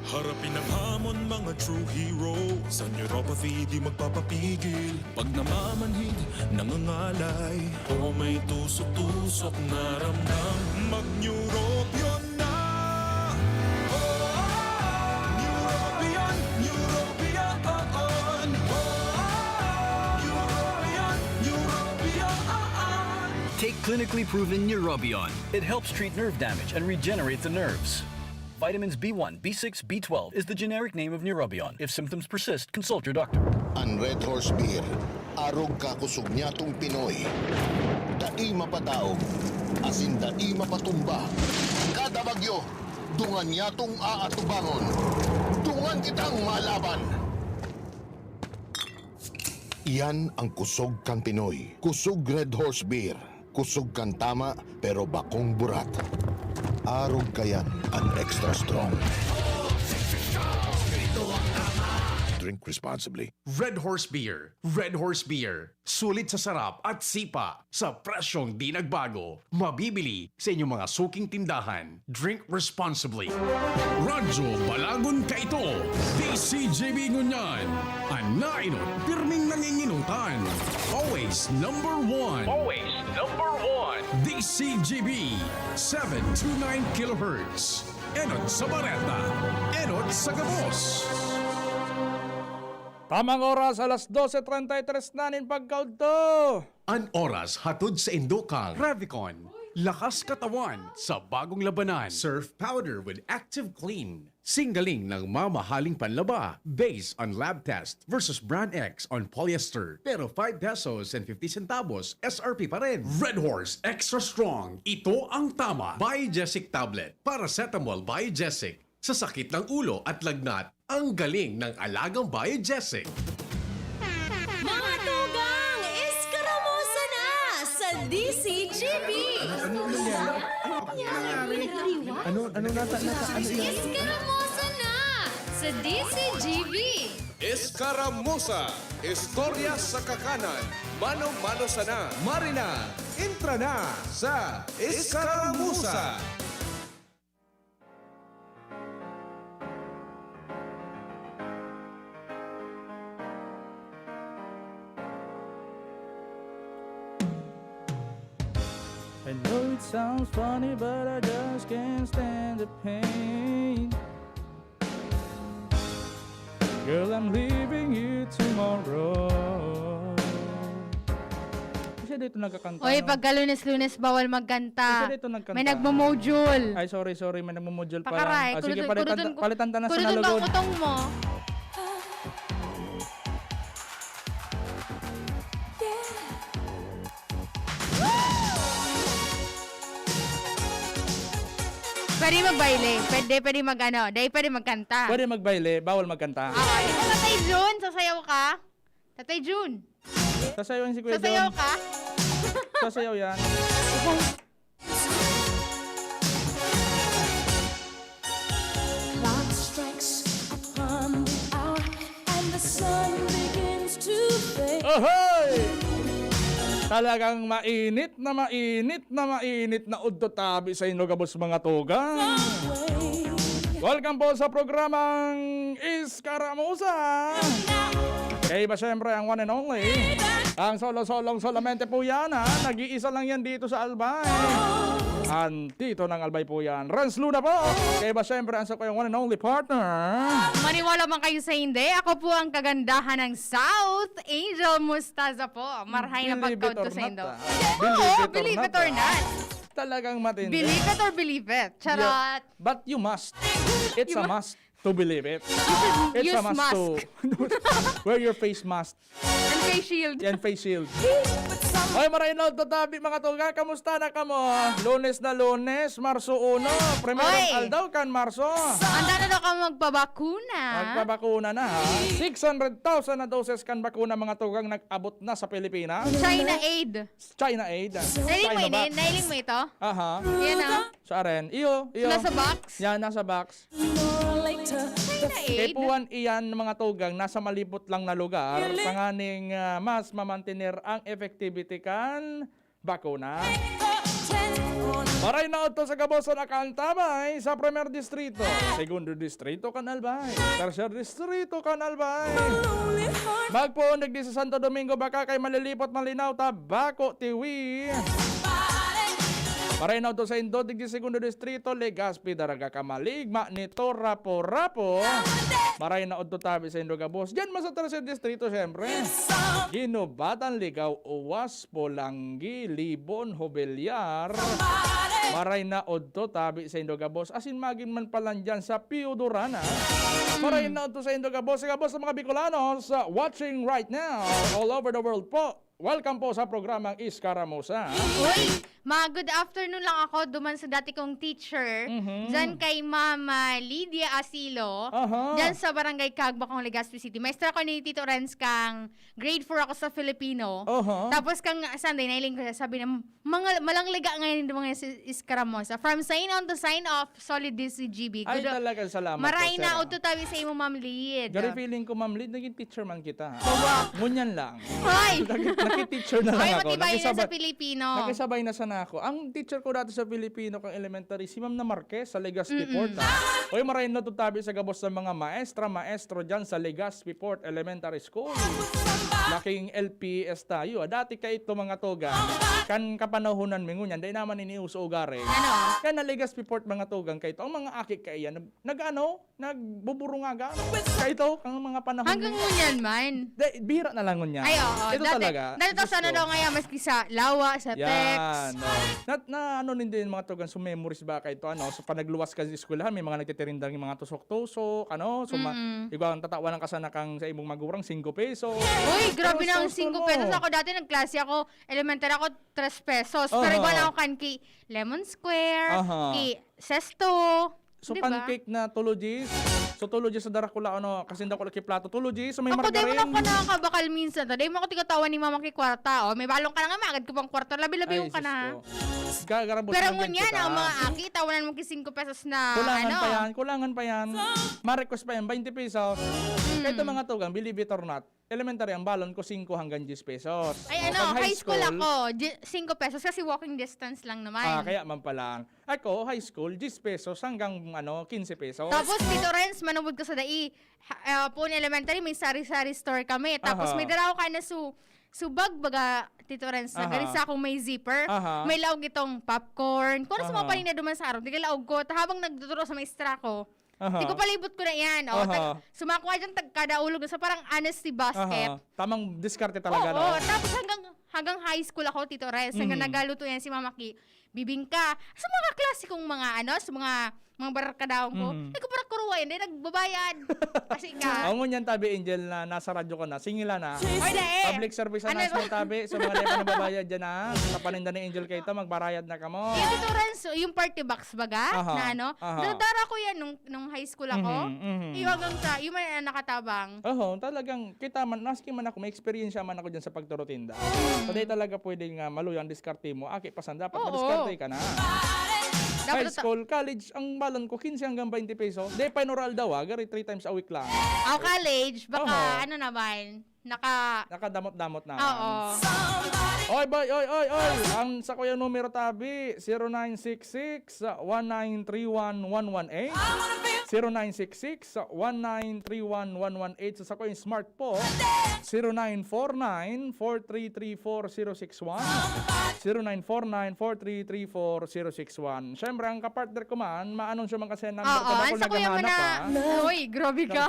Harapin ang hamon, mga true hero. Sa neuropathy, di magpapapigil. Pag namamanhid, nangangalay, o may tusok-tusok na ramdam, mag-Neurobion na! Oh, Neurobion, Neurobion, oh, oh. Oh, Neurobion, Neurobion, oh, oh. Take clinically proven Neurobion. It helps treat nerve damage and regenerate the nerves. Vitamins B one, B six, B twelve is the generic name of Neurobion. If symptoms persist, consult your doctor. An Red Horse Beer, arog ka kusog nyatong Pinoy. Dai mapadaog, asin dai mapatumba. Kada bagyo, dungan nyatong aatubangon. Dungan kitang malaban. Iyan ang kusog kan Pinoy. Kusog Red Horse Beer. Kusog kan tama, pero bakong burat. Arog kayan an extra strong. Drink responsibly. Red Horse Beer. Red Horse Beer. Sulit sa sarap at sipa sa presyong di nagbago. Mabibili sa inyong mga suking tindahan. Drink responsibly. Radyo Balagon kaito, D C G B ngunyan. An nainot, pirming nanginginotan. Always number one. Always number one. D C G B, seven two nine kilohertz. Enot sa bareta, enot sa gabos. Tamang oras, alas dose treinta y tres na nin pagkaudto. An oras hatod saindo kan Revicon, lakas katawan sa bagong labanan. Surf powder with Active Clean. Singgaling ng mamahaling panlaba based on lab test versus brand X on polyester. Pero five pesos and fifty centavos S R P pa rin. Red Horse Extra Strong. Ito ang tama. Biogesic tablet. Paracetamol Biogesic. Sa sakit ng ulo at lagnat, ang galing ng alagang Biogesic. Mga tugang, eskaramosa na sa D C G B! Ano nangyari? Ano nangyari? Ano, ano nata-, nata-, ano yan? Eskaramosa na sa D C G B! Eskaramosa, istorya sa kakanan, mano-mano sana. Marina, entra na sa Eskaramosa! I know it sounds funny, but I just can't stand the pain. Girl, I'm leaving you tomorrow. Siya dito nagkakanta, Oy, no? Pagka Lunes-Lunes, bawal magkanta. Siya dito nagkanta. May nagmo-module. Ay, sorry, sorry. May nagmo-module pala. Pakaray, Ah, sige, kuruton, palitan kuruton ta-, ko, palitan ta na sa kuruton ko ang nalugod. Utong mo. Pwede magbaile. Pwede, pwede mag-ano. Dahil pwede magkanta. Pwede magbaile, bawal magkanta. Ah, di ba, Tatay Jun? Sasayaw ka? Tatay Jun. Sasayaw si Kuya Sasayaw Jun. Ka? Sasayaw yan. Clock strikes upon the hour and the sun begins to fade. Ahoy! Talagang mainit na mainit na mainit na udto tabi sa inyo gabos, mga tugang. Welcome po sa programang Eskaramusa. Kaya iba, syempre, ang one and only, ang solo-solong solamente po yan, ha? Nag-iisa lang yan dito sa Albay. Ang tito ng Albay po yan, Renz Luna po. Kaya iba, syempre, ang sa kayong one and only partner. Maniwala man kayo sa hindi, ako po ang kagandahan ng South, Angel Mostaza po. Marhay na Believe it pagkaon or ko sa not, indo. ah. Oo, Believe it or believe not, it or ah. not. Talagang matindi. Believe it or believe it. Charot. Yeah, but you must. It's You a mu- must to believe it. It's Use a must mask. to wear your face mask And face shield. and face shield. Hoy, maray na udto tabi, mga tugang. Kamusta na kamo? Lunes na Lunes, Marso uno. Primerong Hoy! aldaw kan Marso. Handa na daw kamo magpabakuna. Magpabakuna na, ha? Six hundred thousand na doses kan bakuna, mga tugang, nag-abot na sa Pilipinas. China Aid. China Aid. Nailing mo China ini? Vax. Nailing mo ito? Aha. Yan, ah. Sa aren. Iyo, iyo. Nasa box? Yan, nasa box. China Aid. Kay puwan iyan, mga tugang, nasa malibot lang na lugar, tanganing, ah, mas mamantener ang effectivity kan bakuna. Maray na udto sa gabos na kan Albay sa Primer Distrito, Segundo Distrito kan Albay, Tercer Distrito kan Albay. Magpoon digdi sa Santo Domingo, baka kay malilipot malinaw ta bako tiwi. Maray na udto saindo digdi sa Segundo Distrito, Legazpi, Daraga, Camalig, Magni, Rapu-Rapu. Maray na udto tabi saindo gabos. Diyan man sa Tercer Distrito, syempre. Guinobatan, Ligao, Uwas, Polangui, Libon, Jovellar. Maray na udto tabi saindo gabos. Asin magin man palan diyan sa Piodorana. Maray na udto saindo gabos. Sa gabos sa mga Bicolanos, uh, watching right now all over the world po. Welcome po sa programang Iskaramuza. Uy, ma, good afternoon lang ako duman sa dati kong teacher, Mhm. diyan kay Mama Lydia Asilo, Aha. diyan sa Barangay Cagbacong, Legazpi City. Maestra ko ni Tito Renz kang grade four ako sa Filipino. Aha. Tapos kang Sunday, nailing ko siya, sabi niya, "Mga, malang liga ngayon yung mga si Iskaramuza. From sign on to sign off, solid this si G B." Ay, Good o-, talaga, salamat po, maray na sir, ah. udto tabi sa imo, Ma'am Lid. Gary, feeling ko, Ma'am Lid, naging teacher man kita, ha? Bawa. Ngunyan lang. Hoy! Naki-, naki-teacher na lang Hoy, ako. matibay na sa Nakisabay, Pilipino. nakisabay na sana ako. Ang teacher ko dati sa Filipino, kang elementary, si Ma'am na Marquez sa Legazpi Mm-mm. Port, ha? Hoy, maray na udto tabi sa gabos sa mga maestra, maestro dyan sa Legazpi Port Elementary School. Laking L P S tayo, ah. Dati kaito, mga tugang, kan kapanahonan mi ngunyan, dai naman ini uso ugari. Ano? Kaya na Legazpi Port, mga tugang, kaito. Ang mga aki kaiyan, nag-, nag-ano? Nagbuburungaga. Kaito, kang mga panahon Hanggang na ngunyan man. Di, bihira na lang ngunyan. Ay, oo. Ito Dati, talaga. dati to Diyos sana ko. daw ngayon, maski sa lawa, sa Yan, text. no. Na, na ano nindo yung mga tugang, so memories ba kaito, ano? So, pag nagluwas ka sa eskwelahan, may mga nagtitirindang yung mga tusok-tusok, ano? So, ma-, Mm-mm. igwa ang tatawan ka sana kang sa imong magurang, singko pesos. Uy, grabe Pero na ang sa singko pesos. school mo. Ako dati, nagklase ako, elementary ako, tres pesos. Pero Aha. igwa na ako kan ki Lemon Square, Aha. ki Sesto. So, Di ba? pancake na tulo Gs. So, tulo Gs sa Dracula, ano, kasi daw ko laki plato. Tulo Gs, so may Ako, dai mo margarine. na ako nakakabakal minsan. Ta, dai mo ako tigatawa ni mama ki kwarta, oh. May balong ka na nga, magad ko pang kwarta. Labi-labi Ay, yung ka sus na. ko. Gagarabos Pero ng ngunyan, bento ka. ang mga aki, tawanan mo ki singko pesos na, Kulangan ano. pa yan, kulangan pa yan. Ma-request pa yan, twenty pesos. Mm. Kaya ito, mga tugang, believe it or not, elementary, ang balon ko, singko hanggang diyes pesos. Ay, O, ano, pag high high school school, ako, di-, singko pesos kasi walking distance lang naman. Ah, kaya man pala. Ako, high school, diyes pesos hanggang, ano, kinse pesos. Tapos, Tito Renz, manubod ka sa dai. Ha, ah, Pune Elementary, may sari-sari store kami. Tapos, Aha. may daraw ka na su-, subag, baga, Tito Renz, na Aha. gari sa akong may zipper. Aha. May laog itong popcorn. Kung ano sa mga Aha. paninda duman sa araw, di ka laog ko. Ta habang nagtuturo sa maestra ko, Aha. Di ko palibot ko na yan. O, Aha. tag-, sumako ka dyan, tag-, kada ulog na sa parang honesty basket. Aha. Tamang diskarte talaga, Oo, no? oo. Tapos hanggang, hanggang high school ako, Tito Renz, hanggang Mhm. nagaluto yan si Mama Ki, bibingka. Sa mga klase kong mga, ano, sa mga, mga barkadaon ko, Mm. nagkukurak-kuruwa yan, di nagbabayad. Kasi ka. Ako ngunyan, tabi, Angel, na nasa radyo ko na, singila na. Oy, dai. Public service Ano announcement, ba? tabi, sa mga di pa nababayad dyan, ha? Sa paninda ni Angel kaito, magbarayad na kamo. Yung Tito Renz, yung party box, baga, Aha, na ano, aha. nadadara ko yan nung, nung high school ako. Mhm, mhm. Yung hanggang sa, yung may nakatabang. Oho, talagang kita man, maski man ako, may eksperyensya man ako dyan sa pagturo tinda. Mm. So, di talaga pwede nga maluya ang diskarte mo. Aki pa san, dapat Oo. madiskarte ka na. Dapat High ta- school, college, ang balon ko, kinse hanggang baynte peso. Di, pa oral daw, ah. Gari, three times a week lang. Ah, college, baka Oho. ano naman, naka- Nakadamot-damot na. Oo. Oy, boy, oy, oy, oy. Ang sakuyang numero, tabi, zero nine six six, one nine three one, one one eight. Zero nine six six, one nine three one, one one eight. Sa sakuyang smart po, zero nine four nine, four three three four, zero six one. Zero nine four nine, four three three four, zero six one. Siyempre, ang kapartner ko man, maanunsyo man kasi ang number Oo, ko, dako ang sakuyang naghahanap, na- ah. Uy, grabe ka.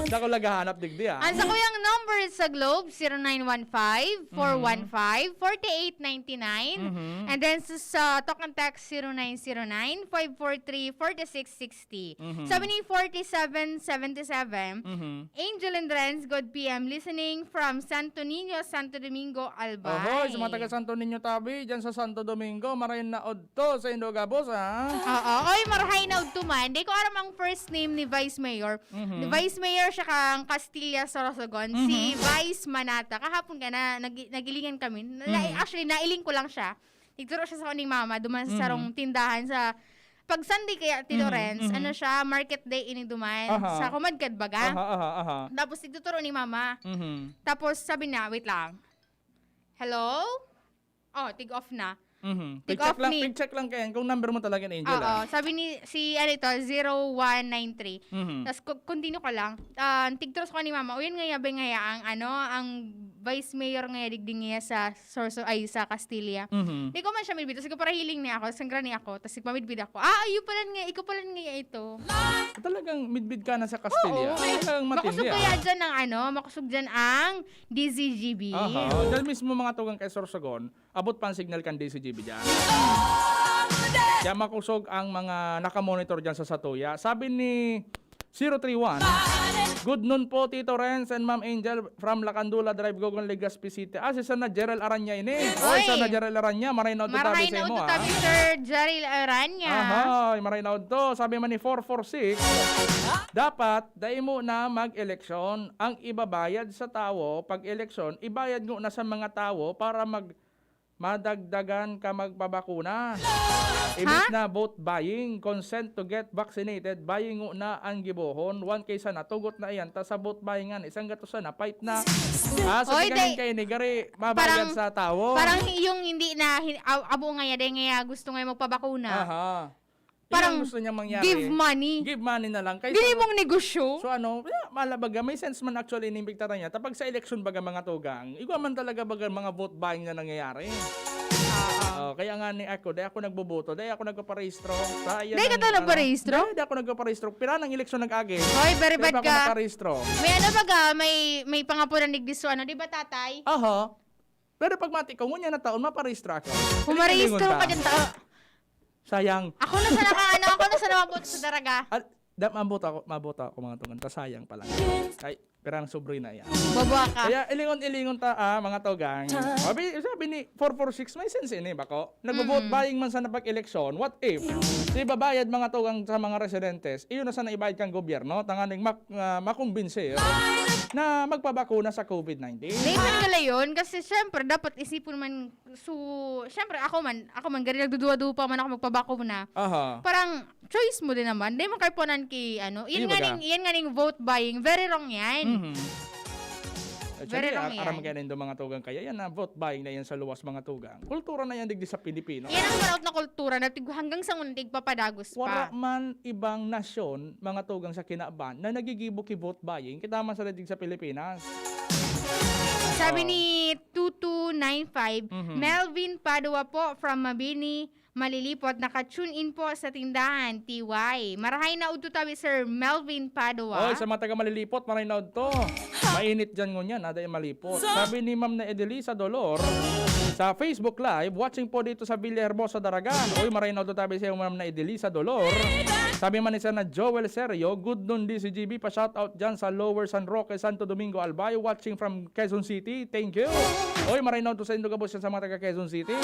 Dako naghahanap digdi, ah. Ang sakuyang number sa Globe, zero nine one five, four one five, four eight nine nine. Mhm. And then sa, sa talk and text, zero nine zero nine, five four three, four six six zero. Sabi ni forty-seven seventy-seven, Mhm. Angel and Renz, good P M, listening from Santo Niño, Santo Domingo, Albay. Ohoy, sa mga taga Santo Niño tabi, dyan sa Santo Domingo, maray na odto sa indo gabos, ha? Oo. Oy, marahay na udto man. Di ko aram ang first name ni Vice Mayor. Mhm. Ni Vice Mayor siya kang Castilla, Sorsogon. Si Mhm. Vice Manata. Kahapon ka na, nag-, nagilingan kami. Na-, Mhm. actually, nailing ko lang siya. Nagturo siya sa kuning mama, duman sa Mhm. sarong tindahan sa, pag Sunday kaya, Tito Mhm, Renz, mhm. ano siya, market day ini duman. Aha. Sa Kumadkad baga. Aha, aha, aha. Tapos, nagtuturo ni mama. Mhm. Tapos, sabi niya, wait lang. Hello? Oh, tig-off na. Mhm. Tig-off Pig-check lang, ni pig-check lang kaya kung number mo talaga ni Angel, Oo, ah. sabi ni, si, ano ito, zero one nine three. Mhm. Tas, co-, continue ko lang. Ah, tigtros ko ni mama, "O, yun nga, yabi nga ya ang, ano, ang vice mayor nga ya digdi nga ya sa Sorso-, ay, sa Castilla." Mhm. Di ko man siya midbid. Tas, nagparahiling niya ako, sanggra niya ako. Tas, nagpamidbid ako. "Ah, ayun pala nga, ikaw pala nga ya ito." Talagang midbid ka na sa Castilla. Oo. Talagang matindi, Makusog ah. kaya dyan ang, ano, makusog dyan ang D Z G B. Aha. Dahil mismo mga tugang kay Sorsogon, abot pa ang signal kan D Z G B dyan. Kaya makusog ang mga nakamonitor dyan sa Satuya. Sabi ni zero three one, "Good noon po, Tito Renz and Ma'am Angel from Lacandula Drive, Gogon, Legazpi City." Ah, si Sana Jerel Aranya ini. Oy, Oy! Sana Jerel Aranya, maray na udto tabi Marahay sa na imo, udto ah. tabi, Sir Jerel Aranya. Aha, maray na udto. Sabi man ni four four six, "Dapat, dai mo na mag-eleksyon. Ang ibabayad sa tawo, pag eleksyon, ibayad mo na sa mga tawo para mag-, madagdagan ka magpabakuna. Imbis Ha? na vote buying, consent to get vaccinated, buying na ang gibohon. One case sana, tugot na iyan. Ta sa vote buying nga, isang gatos sana, fight na." Ah, sa Oy, tingin day, kayo ni Gary, mabayad parang, sa tawo. parang yung hindi na, hin-, ab-, abo nga ya, day nga ya, gusto nga magpabakuna. Aha. Parang Yan ang gusto niyang mangyari. give money. Give money na lang. Kaysa Dili mong negosyo. So ano, kaya mala baga, may sense man actually inimbiktaran niya. Tapag sa eleksyon baga mga tugang, igwa man talaga baga mga vote buying na nangyayari. Oo. Oh, kaya nga ni ako, dahil ako nagboboto, dahil ako nagpaparehistro. Sa, yan Dahil ka ang, talaga ano, parehistro? Dahil ako nagpaparehistro. Pira ng eleksyon nag-agi? Hoy, very Dahil bad ako ka. naparehistro. May ano baga, may, may pangapunan digdi so ano, di ba, tatay? Aha. Pero pag mati ko, ngunyan na taon, maparehistro ako. Pumarehistro Lingon-lingon ka ta. dyan, ta-, Sayang. Ako na sana ka, ano, ako na sana mabuto sa daraga. At, da, mabuto ako, mabuto ako, mga tugang. Ta sayang pala. Ay, pirang sobre na yan. Babuha ka. Kaya ilingon-ilingon ta, ah, mga tugang. Sabi, sabi ni four four six, may sense ini, bako? Nagbo-vote Mm. buying man sana pag-eleksyon. What if? Di ba bayad, mga tugang, sa mga residentes? Iyon na sana ibayad kang gobyerno. Tanganing mak-, ah, makumbinse na magpabakuna sa covid nineteen. Di man pala yun. Kasi syempre, dapat isipon man. So, syempre, ako man, ako man, gari nagduduwa-duwa pa man ako magpabakuna. Aha. Parang, choice mo din naman. Di mo kaipunan ki, ano, Di yan nga baga? ning, yan nga ning vote buying. Very wrong yan. Mhm. Very Actually, wrong ar-, aram yan. kaya nindo mga tugang kaya yan na vote buying na yan sa luwas mga tugang. Kultura na yan digdi sa Pilipino. Yan ang maraot na kultura na tig-, hanggang sa ngunyan tigpapadagos pa. Wala man ibang nasyon, mga tugang sa kinaban, na nagigibo ki vote buying, kita man sa daig sa Pilipinas. Sabi Oo. ni two two nine five, Mhm. Melvin Padua po from Mabini, Malilipot, naka-tune in po sa tindahan, T Y. Marahay na udto tabi, Sir Melvin Padua. Oy, sa mga taga Malilipot, maray na udto. Mainit dyan ngunyan, ada yung malipot. Sabi ni Ma'am na Edelisa Dolor, sa Facebook Live, watching po dito sa Villahermosa, Daraga. Oy, maray na udto tabi sa Ma'am na Edelisa Dolor. Sabi man isa na Joel Serio, "Good noon, D C G B, pa-shoutout dyan sa Lower San Roque, Santo Domingo, Albay, watching from Quezon City. Thank you." Oy, maray na udto sa indo gabos sa mga taga Quezon City.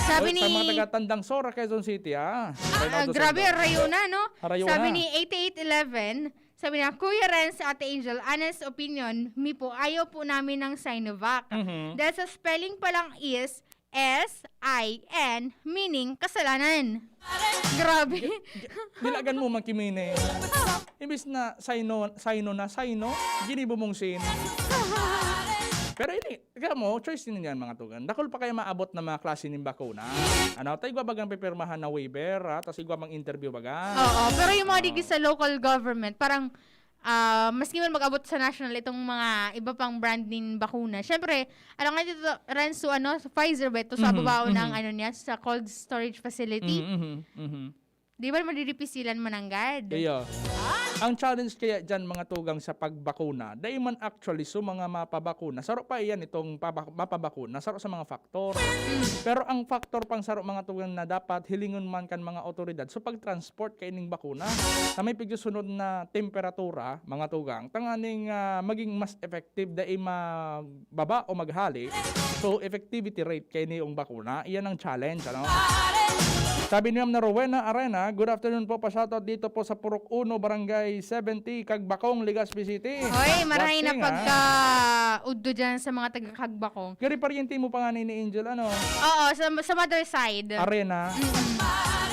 Sabi Oy, sa ni mga taga Tandang Sora, Quezon City, ah. Maray na Ah, udto sa grabe, indo. harayo na, no? Harayo Sabi na. ni eight eight eleven, sabi niya, "Kuya Renz, Ate Angel, honest opinion, mi po, ayaw po namin ng Sinovac. Mhm. Dahil sa spelling pa lang is S I N, meaning kasalanan." Grabe. Di-, di-, dilagan mo man ki meaning. Imbis na Sino, Sino na, Sino, ginibo mong Sin. Pero ini, kaya mo, choice din yan, mga tugang. Dakul pa kaya maabot na mga klase nin bakuna. Ano, ta igwa bagang pipirmahan na waiver, ha? Tas igwa mang interview baga. Oo, pero yung mga Oo. digdi sa local government, parang, ah, maski man mag-abot sa national itong mga iba pang brand nin bakuna. Siyempre, alam nga dito, Renzo, ano, sa Pfizer ba ito? Sa Mhm, babaon ng, mhm. ano niya, sa cold storage facility. Mhm, mhm, mhm. Di ba madidipisilan mananggad? Iyo. Ang challenge kaya diyan, mga tugang, sa pagbakuna, dai man actually sa mga mapabakuna. Saro pa iyan itong pabak-, mapabakuna, saro sa mga factor. Mm. Pero ang factor pang saro, mga tugang, na dapat hilingon man kan mga awtoridad, so pag-transport kaining bakuna, na may pigsusunod na temperatura, mga tugang, tanganing, ah, maging mas effective, dai ma-, baba o maghali. So, effectivity rate kaini yung bakuna, iyan ang challenge, ano? Sabi ni Ma'am na Rowena Arena, "Good afternoon po, pa-shoutout dito po sa Purok Uno, Barangay seventy, Cagbacong, Legazpi City." Hoy, marahay na. Watching, ah. Pagka-udto dyan sa mga taga-Cagbacong. Gari, paryente mo pa nga ni, ni Angel, ano? Oo, sa, sa mother side. Arena. Mm.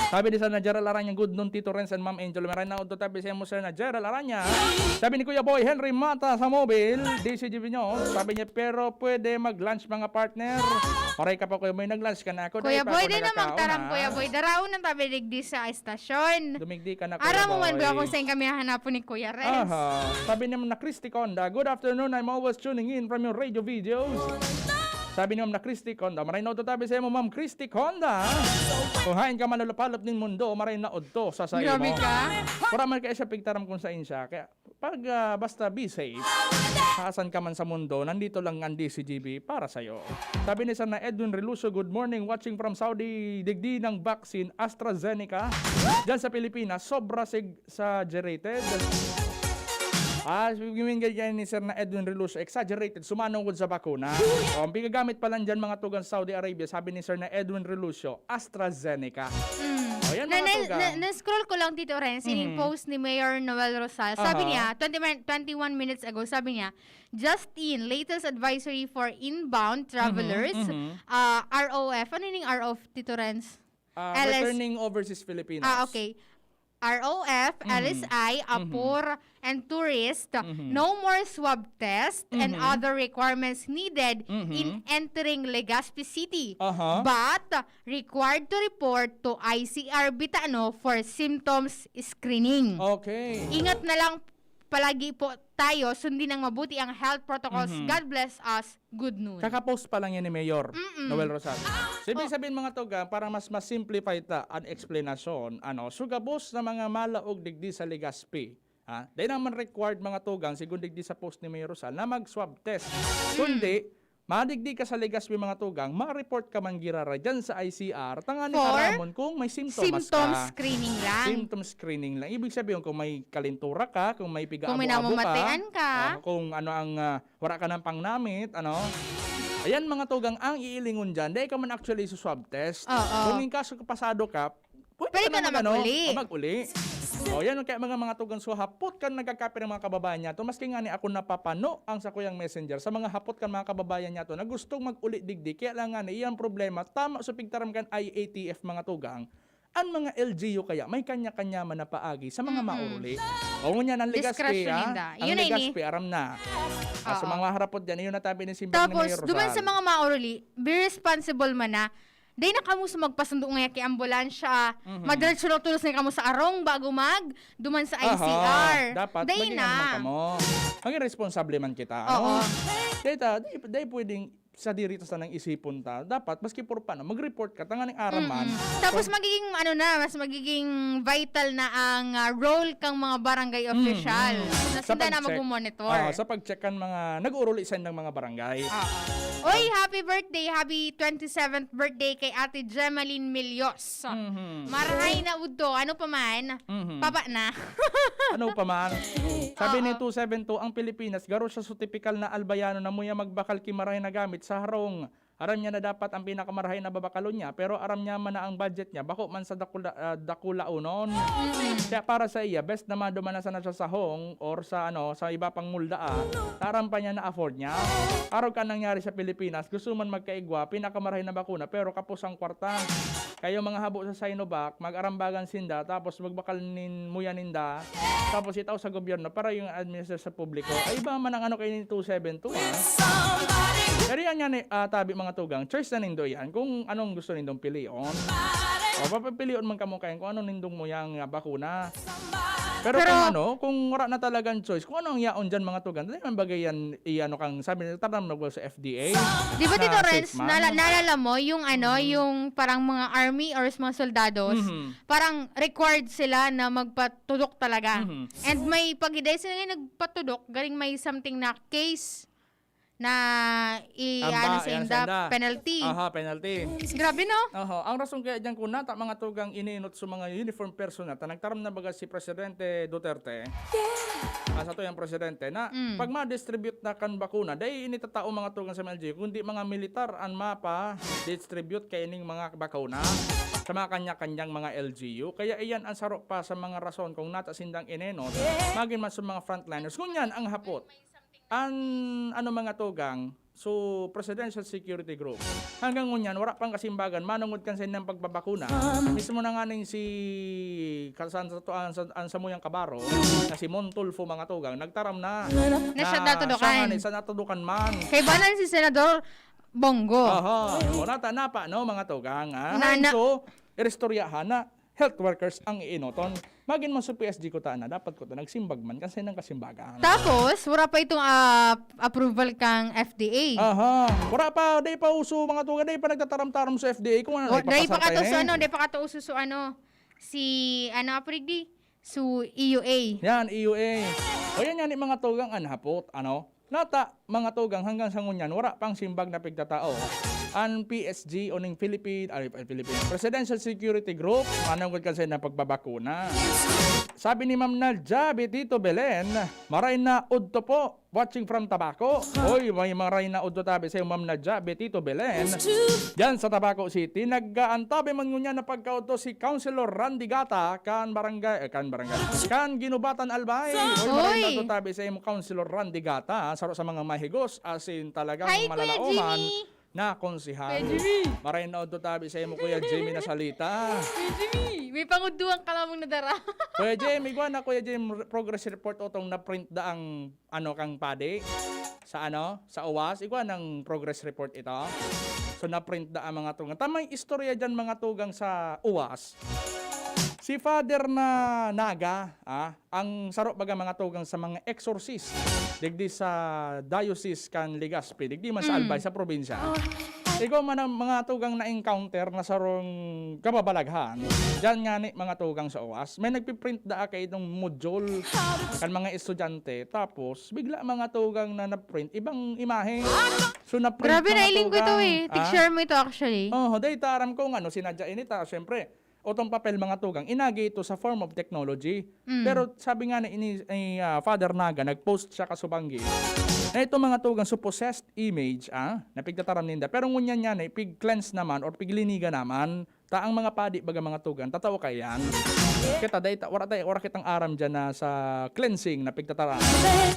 Sabi ni Sir na Gerald Aranya, "Good noon, Tito Renz and Ma'am Angel." Maray na udto tabi sa imo, Sir na Gerald Aranya. Sabi ni Kuya Boy Henry Mata sa Mobile, D C G B News, sabi niya, "Pero pwede mag-lunch, mga partner." Maray ka pa, Kuya Boy, nag-lunch ka na ako. Kuya Boy, di na magtaram, Kuya Boy. Daraon ang tabi digdi sa estasyon. Dumigdi ka na, Kuya Boy. Aram mo man ba kung saan kami hahanapon ni Kuya Renz? Aha. Sabi ni Ma'am na Christy Conda, "Good afternoon, I'm always tuning in from your radio videos." Sabi ni Ma'am na Christy Conda, "Maray na udto tabi sa imo, Ma'am Christy Conda. Kung hain ka manulupalop nin mundo, maray na udto sa sayo mo." Grabe ka. Wala man kaya siya pigtaram kung sain siya. Kaya pag, ah, basta be safe, saan ka man sa mundo, nandito lang ang D C G B para sa'yo. Sabi ni Sir na Edwin Relucio, "Good morning, watching from Saudi, digdi ng vaccine AstraZeneca." Diyan sa Pilipinas, sobra sig-, exaggerated. Ah, sabi mo, ganyan ni Sir na Edwin Relucio, exaggerated, sumanungod sa bakuna. O, ang pigagamit pa lang dyan, mga tugang, Saudi Arabia, sabi ni Sir na Edwin Relucio, AstraZeneca. Mm. O, yan, na, mga na, tugang. Na, na-scroll ko lang, Tito Renz, yung post ni Mayor Noel Rosal. Sabi niya, twenty, twenty-one minutes ago, sabi niya, "Just in, latest advisory for inbound travelers, ah, R O F." Ano yung R O F, Tito Renz? Ah, L S returning overseas Filipinos. Ah, okay. R O F, L S I, apor, and tourist, no more swab test and other requirements needed in entering Legazpi City. Aha. But required to report to I C R Bitano for symptoms screening. Okay. Ingat na lang palagi po tayo, sundin ng mabuti ang health protocols. God bless us. Good noon. Kaka-post pa lang yan ni Mayor Noel Rosal. So, ibig sabihin, mga tugang, para mas ma-simplify ta an eksplanasyon, ano, so gabos na mga malaog digdi sa Legazpi, ha? Dai naman required, mga tugang, sigon digdi sa post ni Mayor Rosal, na mag-swab test. Kundi, madigdi ka sa Legazpi, mga tugang, ma-report ka man giraray dyan sa I C R, tanganing aramon kung may simptomas ka. Symptom screening lang. Symptom screening lang. Ibig sabihin, kung may kalintura ka, kung may pigaabo-abo ka, kung may namamatian ka, ah, kung ano ang, ah, wala ka ng pangnamit, ano? Ayan, mga tugang, ang iilingon dyan, dai ka man actually su-swab test. Oo. Kung in kaso pasado ka, pwede ka na mag-ano, mag-uli. O, mag-uli. O, yan, kaya mga, mga tugang, so hapot kan nagkakape ng mga kababayan niya to, maski nga ni ako napapano ang sakuyang messenger sa mga hapot kan mga kababayan niya to na gustong mag-uli digdi, kaya lang nga ni, iyang problema, tama sa pigtaram kan I A T F, mga tugang, An mga L G U kaya may kanya-kanya man na paagi sa mga maoruli. O ngunyan, ang Legazpi, ah, ang Legazpi, aram na. Ah, sa mga harapot dyan, iyon natabi ni Simbang ni Mayor Rosal. Tapos, duman sa mga maoruli, be responsible man na. Dai na kamo sa magpasundo ngaya ki ambulansya. Madiretso na tulos na kamo sa arong bago mag duman sa I C R. Aha, dapat maging ano man kamo. Maging responsable man kita, ano? Oo. Dai ta, dai, dai pwedeng sadiri ta sanang isipon ta, dapat maski por paano, mag-report ka, tanganing aram man. Mm-mm. Tapos magiging, ano na, mas magiging vital na ang, ah, role kang mga barangay official. Mm-mm. Na sinda na magmo-monitor. Oo, sa pag-check kan mga nag-uuruli sa indang mga barangay. Oo. Oy, happy birthday, happy twenty-seventh birthday kay Ate Gemaline Milios. Mhm. Marahay na udto, ano pa man, Mhm. paba na. Ano pa man? Sabi ni Oo. two seven two, ang Pilipinas, garo siya sa tipikal na Albayano na muya magbakal ki marahay na gamit sa harong. Aram niya na dapat ang pinakamarahay na babakalon niya, pero aram niya man na ang budget niya, bako man sa dakula, ah, dakulaonon. Mm. Kaya para sa iya, best na maduman na sana siya sa Hong or sa, ano, sa iba pang mulda, ah, na aram pa niya na afford niya. Arog kan nangyari sa Pilipinas, gusto man magkaigwa, pinakamarahay na bakuna, pero kapos ang kwarta. Kayo mga habo sa Sinovac, mag-arambagan sinda, tapos magbakal nin, muya ninda, tapos itao sa gobyerno para yung administer sa publiko. Ay, iba man ang ano kayo ni two seven two, ah. Pero yan nga ni, ah, tabi mga tugang, choice na nindo yan kung anong gusto nindong pilion. O, papapilion man kamo kayan kung anong nindong muyang, ah, bakuna. Pero Pero kung ano, kung wala na talagang choice, kung ano ang yaon dyan, mga tugang, dali man bagay yan, i-ano kang, sabi nila, tara na mag-work sa F D A. Di ba, na Tito safe Renz, man. nala- naalala mo yung ano, Mhm. yung parang mga army or sa mga soldados, Mhm. parang required sila na magpatudok talaga. Mhm. And may pag-, dahil sila yung nagpatudok, galing may something na case na i-, Amba, ano sa yan, inda, sa inda. penalty. Aha, penalty. Grabe, no? Oho, ang rason kaya dyan kung nata mga tugang ininot sa mga uniform personnel, ta nagtaram na baga si Presidente Duterte, ah, sa tuyang presidente, na Mm. pag ma-distribute na kan bakuna, dai ini tatao mga tugang sa M L G U, kundi mga militar an mapa-distribute kaining mga bakuna sa mga kanya-kanyang mga L G U. Kaya iyan ang saro pa sa mga rason kung nata sindang inenot, magin man sa mga frontliners. Ngunyan ang hapot, an, ano, mga tugang, so, Presidential Security Group. Hanggang ngunyan, wala pang kasimbagan, manungod kan sa inyang pagbabakuna. Mismo na nga ning si, kasan sa to, ang, sa, ang samuyang kabaro, na si Mon Tulfo, mga tugang, nagtaram na. Na siya natudukan. Siya nga ni, siya natudukan man. Kay banan si Senador Bongo. Aha, o nata na pa, no, mga tugang, ha? Na- na- So, iristoryahan na health workers ang iinoton. Magin man sa P S G ko ta na, dapat ko ta nagsimbag man kasi nang kasimbagan. Tapos, wala pa itong ah, approval kang F D A. Aha. Wala pa, day pa uso, mga tugang, day pa nagtataram-taram sa F D A kung ano, O, dahil ipapasar pa kato ini. Su, ano, dahil pa kato uso Su, ano, si, ano, aprig di? Su E U A. Yan, E U A. O yan, yan, yung mga tugang anhapot, ano? Nata, mga tugang, hanggang sa ngunyan, wala pang simbag na pigtatao. Ang P S G o ning Philippine, ay, Philippine, Presidential Security Group, manungod kasi ng pagbabakuna. Sabi ni Ma'am Nadia Betito Belen, maray na udto po, watching from Tabaco. Oy, may maray na udto tabi sa Ma'am Nadia Betito Belen. Diyan sa Tabaco City, nag-aantabi man ngunyan na pagkaudto si Councilor Randy Gata kan barangay, eh, kan barangay, kan Ginubatan Albay. Oy, maray na Oy. udto tabi sa imo, Councilor Randy Gata, ha, saro sa mga mahigos, as in talagang Hi, Kuya malalaoman Jimmy. na konsehal. Kuya Jimmy. Maray na udto tabi sa imo, Kuya Jimmy, na salita. Kuya Jimmy, may panguduan ka lamang nadara. Kuya Jim, igwa na, Kuya Jim, progress report o tong na-print da ang, ano, kang padi sa, ano, sa uwas. Igwa ng progress report ito. So, na-print da ang mga tugang. Tamang istorya dyan, mga tugang, sa uwas. Si Father na Naga, ah, ang saro baga, mga tugang, sa mga exorcist digdi sa diocese kan Legazpi, digdi man sa Mm. Albay, sa probinsya. Ikaw man ang mga tugang na-encounter na sarong kababalaghan. Diyan nga ni mga tugang sa uwas, may nagpiprint da ka itong module kan mga estudyante. Tapos, bigla mga tugang na na-print, ibang imahe. So, na-print Grabe, mga nailing ko ito tugang, eh. ah. Picture mo ito actually. Oh, dahil taram ko nga, no, sinadya ini ta, syempre, o tong papel, mga tugang, inagi ito sa form of technology. Mm. Pero sabi nga ni ini, ni, ah, Father Naga, nag-post siya kasubanggi na itong mga tugang, so, possessed image, ah, na pigtataram ninda. Pero ngunyan niya na, pig-cleanse naman or pigliniga naman, ta ang mga padi, baga, mga tugang, tatao kaya yan. Kita, dahil ta, wala, tayo, wala kitang aram dyan na sa cleansing na pigtataram.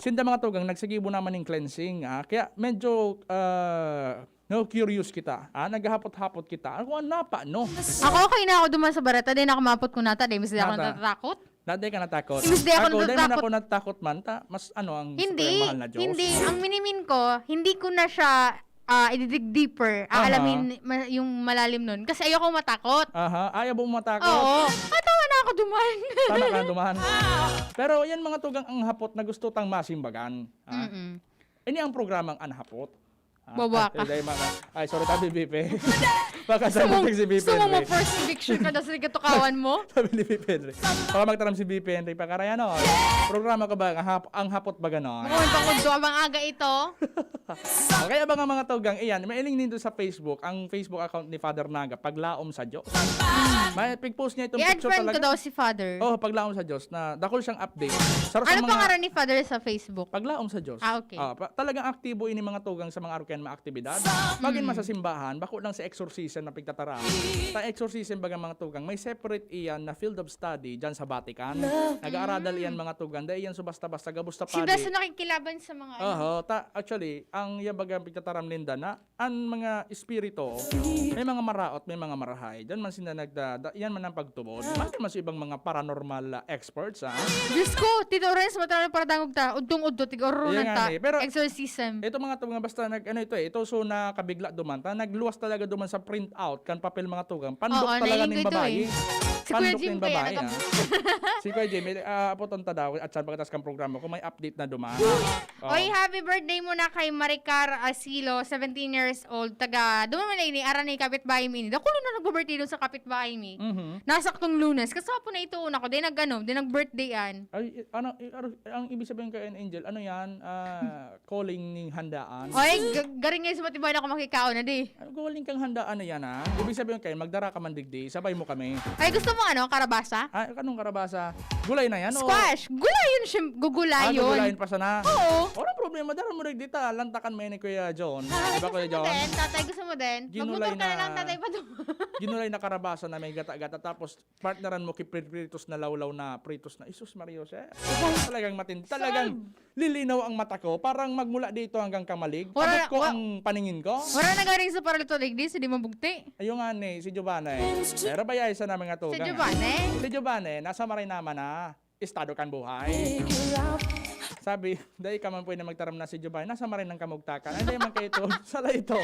Sinda mga tugang, nagsigibo naman ng cleansing, ah, kaya medyo, ah, no, curious kita. Ah, naghahapot-hapot kita. Ano kung ano pa, no? Ako, okay na ako duman sa bareta. Di na ako maapot ko nata. Di, mas di ako Nata. natatakot. Dati ka natakot. Mas di ako Ako, dahil man natatakot. ako natakot man, ta, mas ano ang Hindi, supremahal na Diyos? Hindi. Ang minimin ko, hindi ko na siya ah, ididig deeper. Aha. Aalamin ma- yung malalim nun. Kasi ayoko matakot. Aha, ayaw mo matakot. Oo. Atawa na ako duman. Tama ka, duman. Pero yan mga tugang ang hapot na gusto tang masimbagan. Ah. Mm-mm. Ini ang programang Anhapot. Ah, Bobo ah, ka. Hindi, mga, ay, sorry, tabi, Bipe. Baka Gusto mo, sabi si Bipe gusto mo Henry. ma-first eviction ka dahil sa katukawan mo? Sabi ni Bipe Henry. Baka magtaram si Bipe Henry pa karaya, no? Programa ko ba, ang, hap- ang hapot ba ganon? Oo, pangudto, abang aga ito. Okay, abang ang mga tugang. Iyan, mailing nindo sa Facebook, ang Facebook account ni Father Naga, Paglaom sa Diyos. May pig-post niya itong I-add picture friend ko talaga. daw si Father. Oh, Paglaom sa Diyos. Na dakol siyang update. Saro sa Ano mga pangalan ni Father sa Facebook? Paglaom sa Diyos. Ah, okay. Ah, pa- talagang aktibo ini mga tugang sa mga arukan mga aktibidad. Magin man sa simbahan, bako lang sa exorcism na pigtataram. Sa exorcism baga mga tugang, may separate iyan na field of study dyan sa Vatican. Nag-aaradal iyan mga tugang. Dahil iyan so basta-basta gabos ta Si padi. Beso nakikilabang sa mga ano. Oho, ta, actually, ang iya baga pigtataram ninda na ang mga espiritu, may mga maraot, may mga marahay. Diyan man sila nagda, da, yan man ang pagtubod. Bakit man sa ibang mga paranormal ah, experts, ah? Diyos ko, Tito Renz, matalo para dangog ta. Udtong-udto, tig-oronan Yan ta. nga, eh. Pero- Exorcism. Ito mga, ito mga basta nag, ano, ito, eh, ito, so, nakabigla duman ta, nagluwas talaga duman sa print out kan papel, mga tugang. Pandok Oo, talaga nailing ning ko ito, babae. Eh. Si Kuya Pandok Jim ning kaya babae, nagam- ah. Si Kuya Jim, eh, ah, apoton ta daw, at saan pagkatas kang programa, kung may update na duman. Oo. Oy, happy birthday muna kay Maricar Asilo, seventeen years old, taga, duman man ini, aran ni kapitbahay mi ini. Dakulo na nagbo-birthday doon sa kapitbahay mi. Mhm. Nasaktong Lunes. Kaso po na ito una ko, di nag-ano, di nag-birthday an. Ay, ano, eh, ano, ang ibig sabihin kay Angel, ano yan? Ah, calling ning handaan. Oy, g-, garing ngayon sa matibay na ako makikaon na di. Ano, galing kang handaan na yan, ha? Ibig sabihin kayo, magdara ka man digdi, sabay mo kami. Ay, gusto mo ano, karabasa? Ah, anong karabasa? Gulay na yan, o? Squash! Gulayon, siyem-, gugulayon. Ah, gugulayon pa sana? Oo. Walang problema, dara mo digdi ta, lantakan mo yan ni Kuya John. Ah, Di ba, gusto Kuya mo John? Din? Tatay, gusto mo din? Ginulay Magmotor ka na na, lang, tatay, pa doon. Ginulay na karabasa na may gata-gata, tapos partneran mo ki pripritos na lawlaw na pritos na. Jesus Maria Jose. Talagang matindi. Talagang Saan? Lilinaw ang mata ko. Parang magmula dito hanggang Kamalig. Wala Abot na, ko wa-, ang paningin ko. Wala na garing sa paralito digdi, sa di mabugti. Ayun nga ni, si Giovanni. Pero bayay sa namin nga Si tugang. Giovanni? Si Giovanni, nasa Maray naman na. Estado kan buhay. Sabi, dai ka man pwede magtaram na si Giovanni. Nasa Maray ng Kamugtakan. Ay, dai man kayo ito. Sala ito.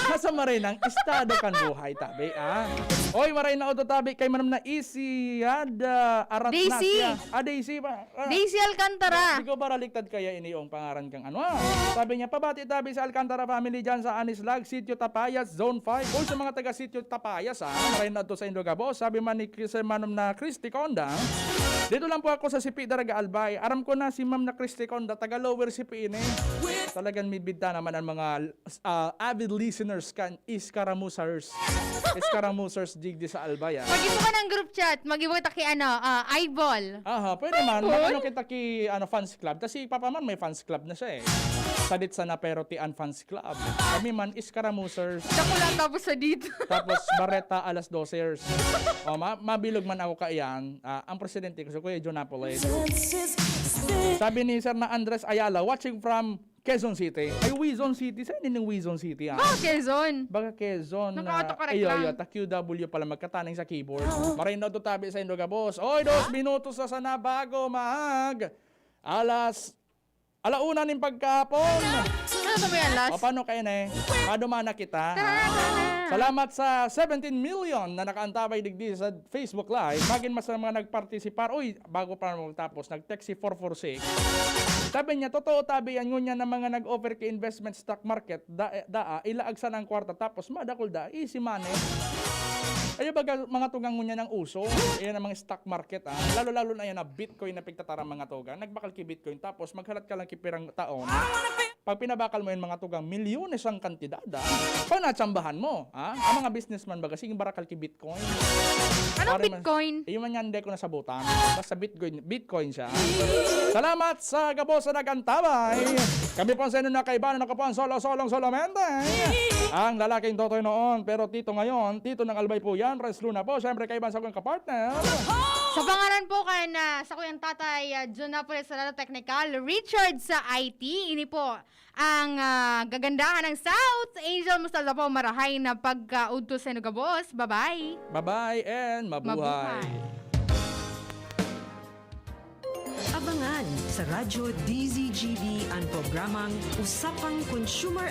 Nasa Maray ng Estado kan buhay, tabi, ah. Oy, Maray na Oto, tabi. Kay Manam na Isi, Ada, Arat Daisy. Natia. Ah, Daisy pa. Ah, Daisy Alcantara. Di ko ba raliktad kaya ini yung pangaran kang ano, ah? Sabi niya, "Pabati tabi sa Alcantara family dyan sa Anislag, Sitio Tapayas, Zone five." Uy, sa mga taga Sitio Tapayas, ah, maray na to sa Indogabo. Sabi man ni Chris, eh, Manom na Christy Conda, "Dito lang po ako sa Sipi, Daraga, Albay." Aram ko na si Ma'am na Christy Conda, taga Lower Sipi ini. Talagang may bida naman ang mga, ah, avid listeners kan Iskaramusers. Iskaramusers digdi sa Albay, ah. Mag-iba ka ng group chat, mag-iba kita kay ano, ah, Eyeball. Aha, pwede man. Eyeball? Mag-ano kita ki, ano, fans club. Kasi Papa Man may fans club na siya, eh. Sadit sana pero ti an fans club. Kami man, Iskaramusers. Dakula tapos sadit. Tapos Bareta alas dosers. O, ma-, mabilog man ako kaiyan. Ah, ang presidente ko, si Kuya John Napoles. Sabi ni Sir na Andres Ayala, watching from Quezon City. Ay, Wizon City. Saan din yung Wizon City, ah? Bakit Quezon? Baga Quezon na, Naka-autocorrect ay, lang. Ay, ta Q W pala magkataning sa keyboard. Maray na to tabi sa Indoga, boss. Oy, dos minutos na sana bago mag alas, alauna ning pagkahapon. Ano to, may alas? O, paano kayo na eh? Maduma na kita. Tara na, tara na. Salamat sa seventeen million na nakaantabay digdi sa Facebook Live. Magin mas na mga nagpartisipar. Uy, bago pa naman tapos, nag-text si four four six. Sabi niya, "Totoo, tabi yan, ngunyan na mga nag-offer ki investment stock market, da, daa, ilaag sana ang kwarta, tapos madakul da, easy money." Ay, baga, mga tugang ngunyan ang uso. Ayan ang mga stock market, ah. Lalo-lalo na yan na Bitcoin na pigtataram, mga tugang. Nagbakal ki Bitcoin, tapos maghalat ka lang ki pirang taon. Pag pinabakal mo yan, mga tugang, milyones ang kantidad, ah. Pag natsambahan mo, ah, ang mga businessman, baga, sige, barakal ki Bitcoin. Anong Pare man, Bitcoin? Iyo man yan, hindi ko nasabutan. Basta Bitcoin, Bitcoin siya. Salamat sa gabos na nag-antabay. Kami po ang sa inyo na kaibahan, ako po ang solo-solong solamente. Ang lalaking Totoy noon, pero Tito ngayon, Tito ng Albay po yan, Res Luna po, syempre kaibahan sa kong kapartner. Sa pangalan po kan, ah, sa kuyang tatay, ah, John Napoles sa Lalo Technical, Richard sa I T, ini po ang, ah, gagandahan ng South. Angel Mustalda po, marahay na pagkaudto sa inyo gabos. Bye-bye. Bye-bye and mabuhay. Mabuhay. Abangan sa Radyo D Z G B ang programang Usapang Consumer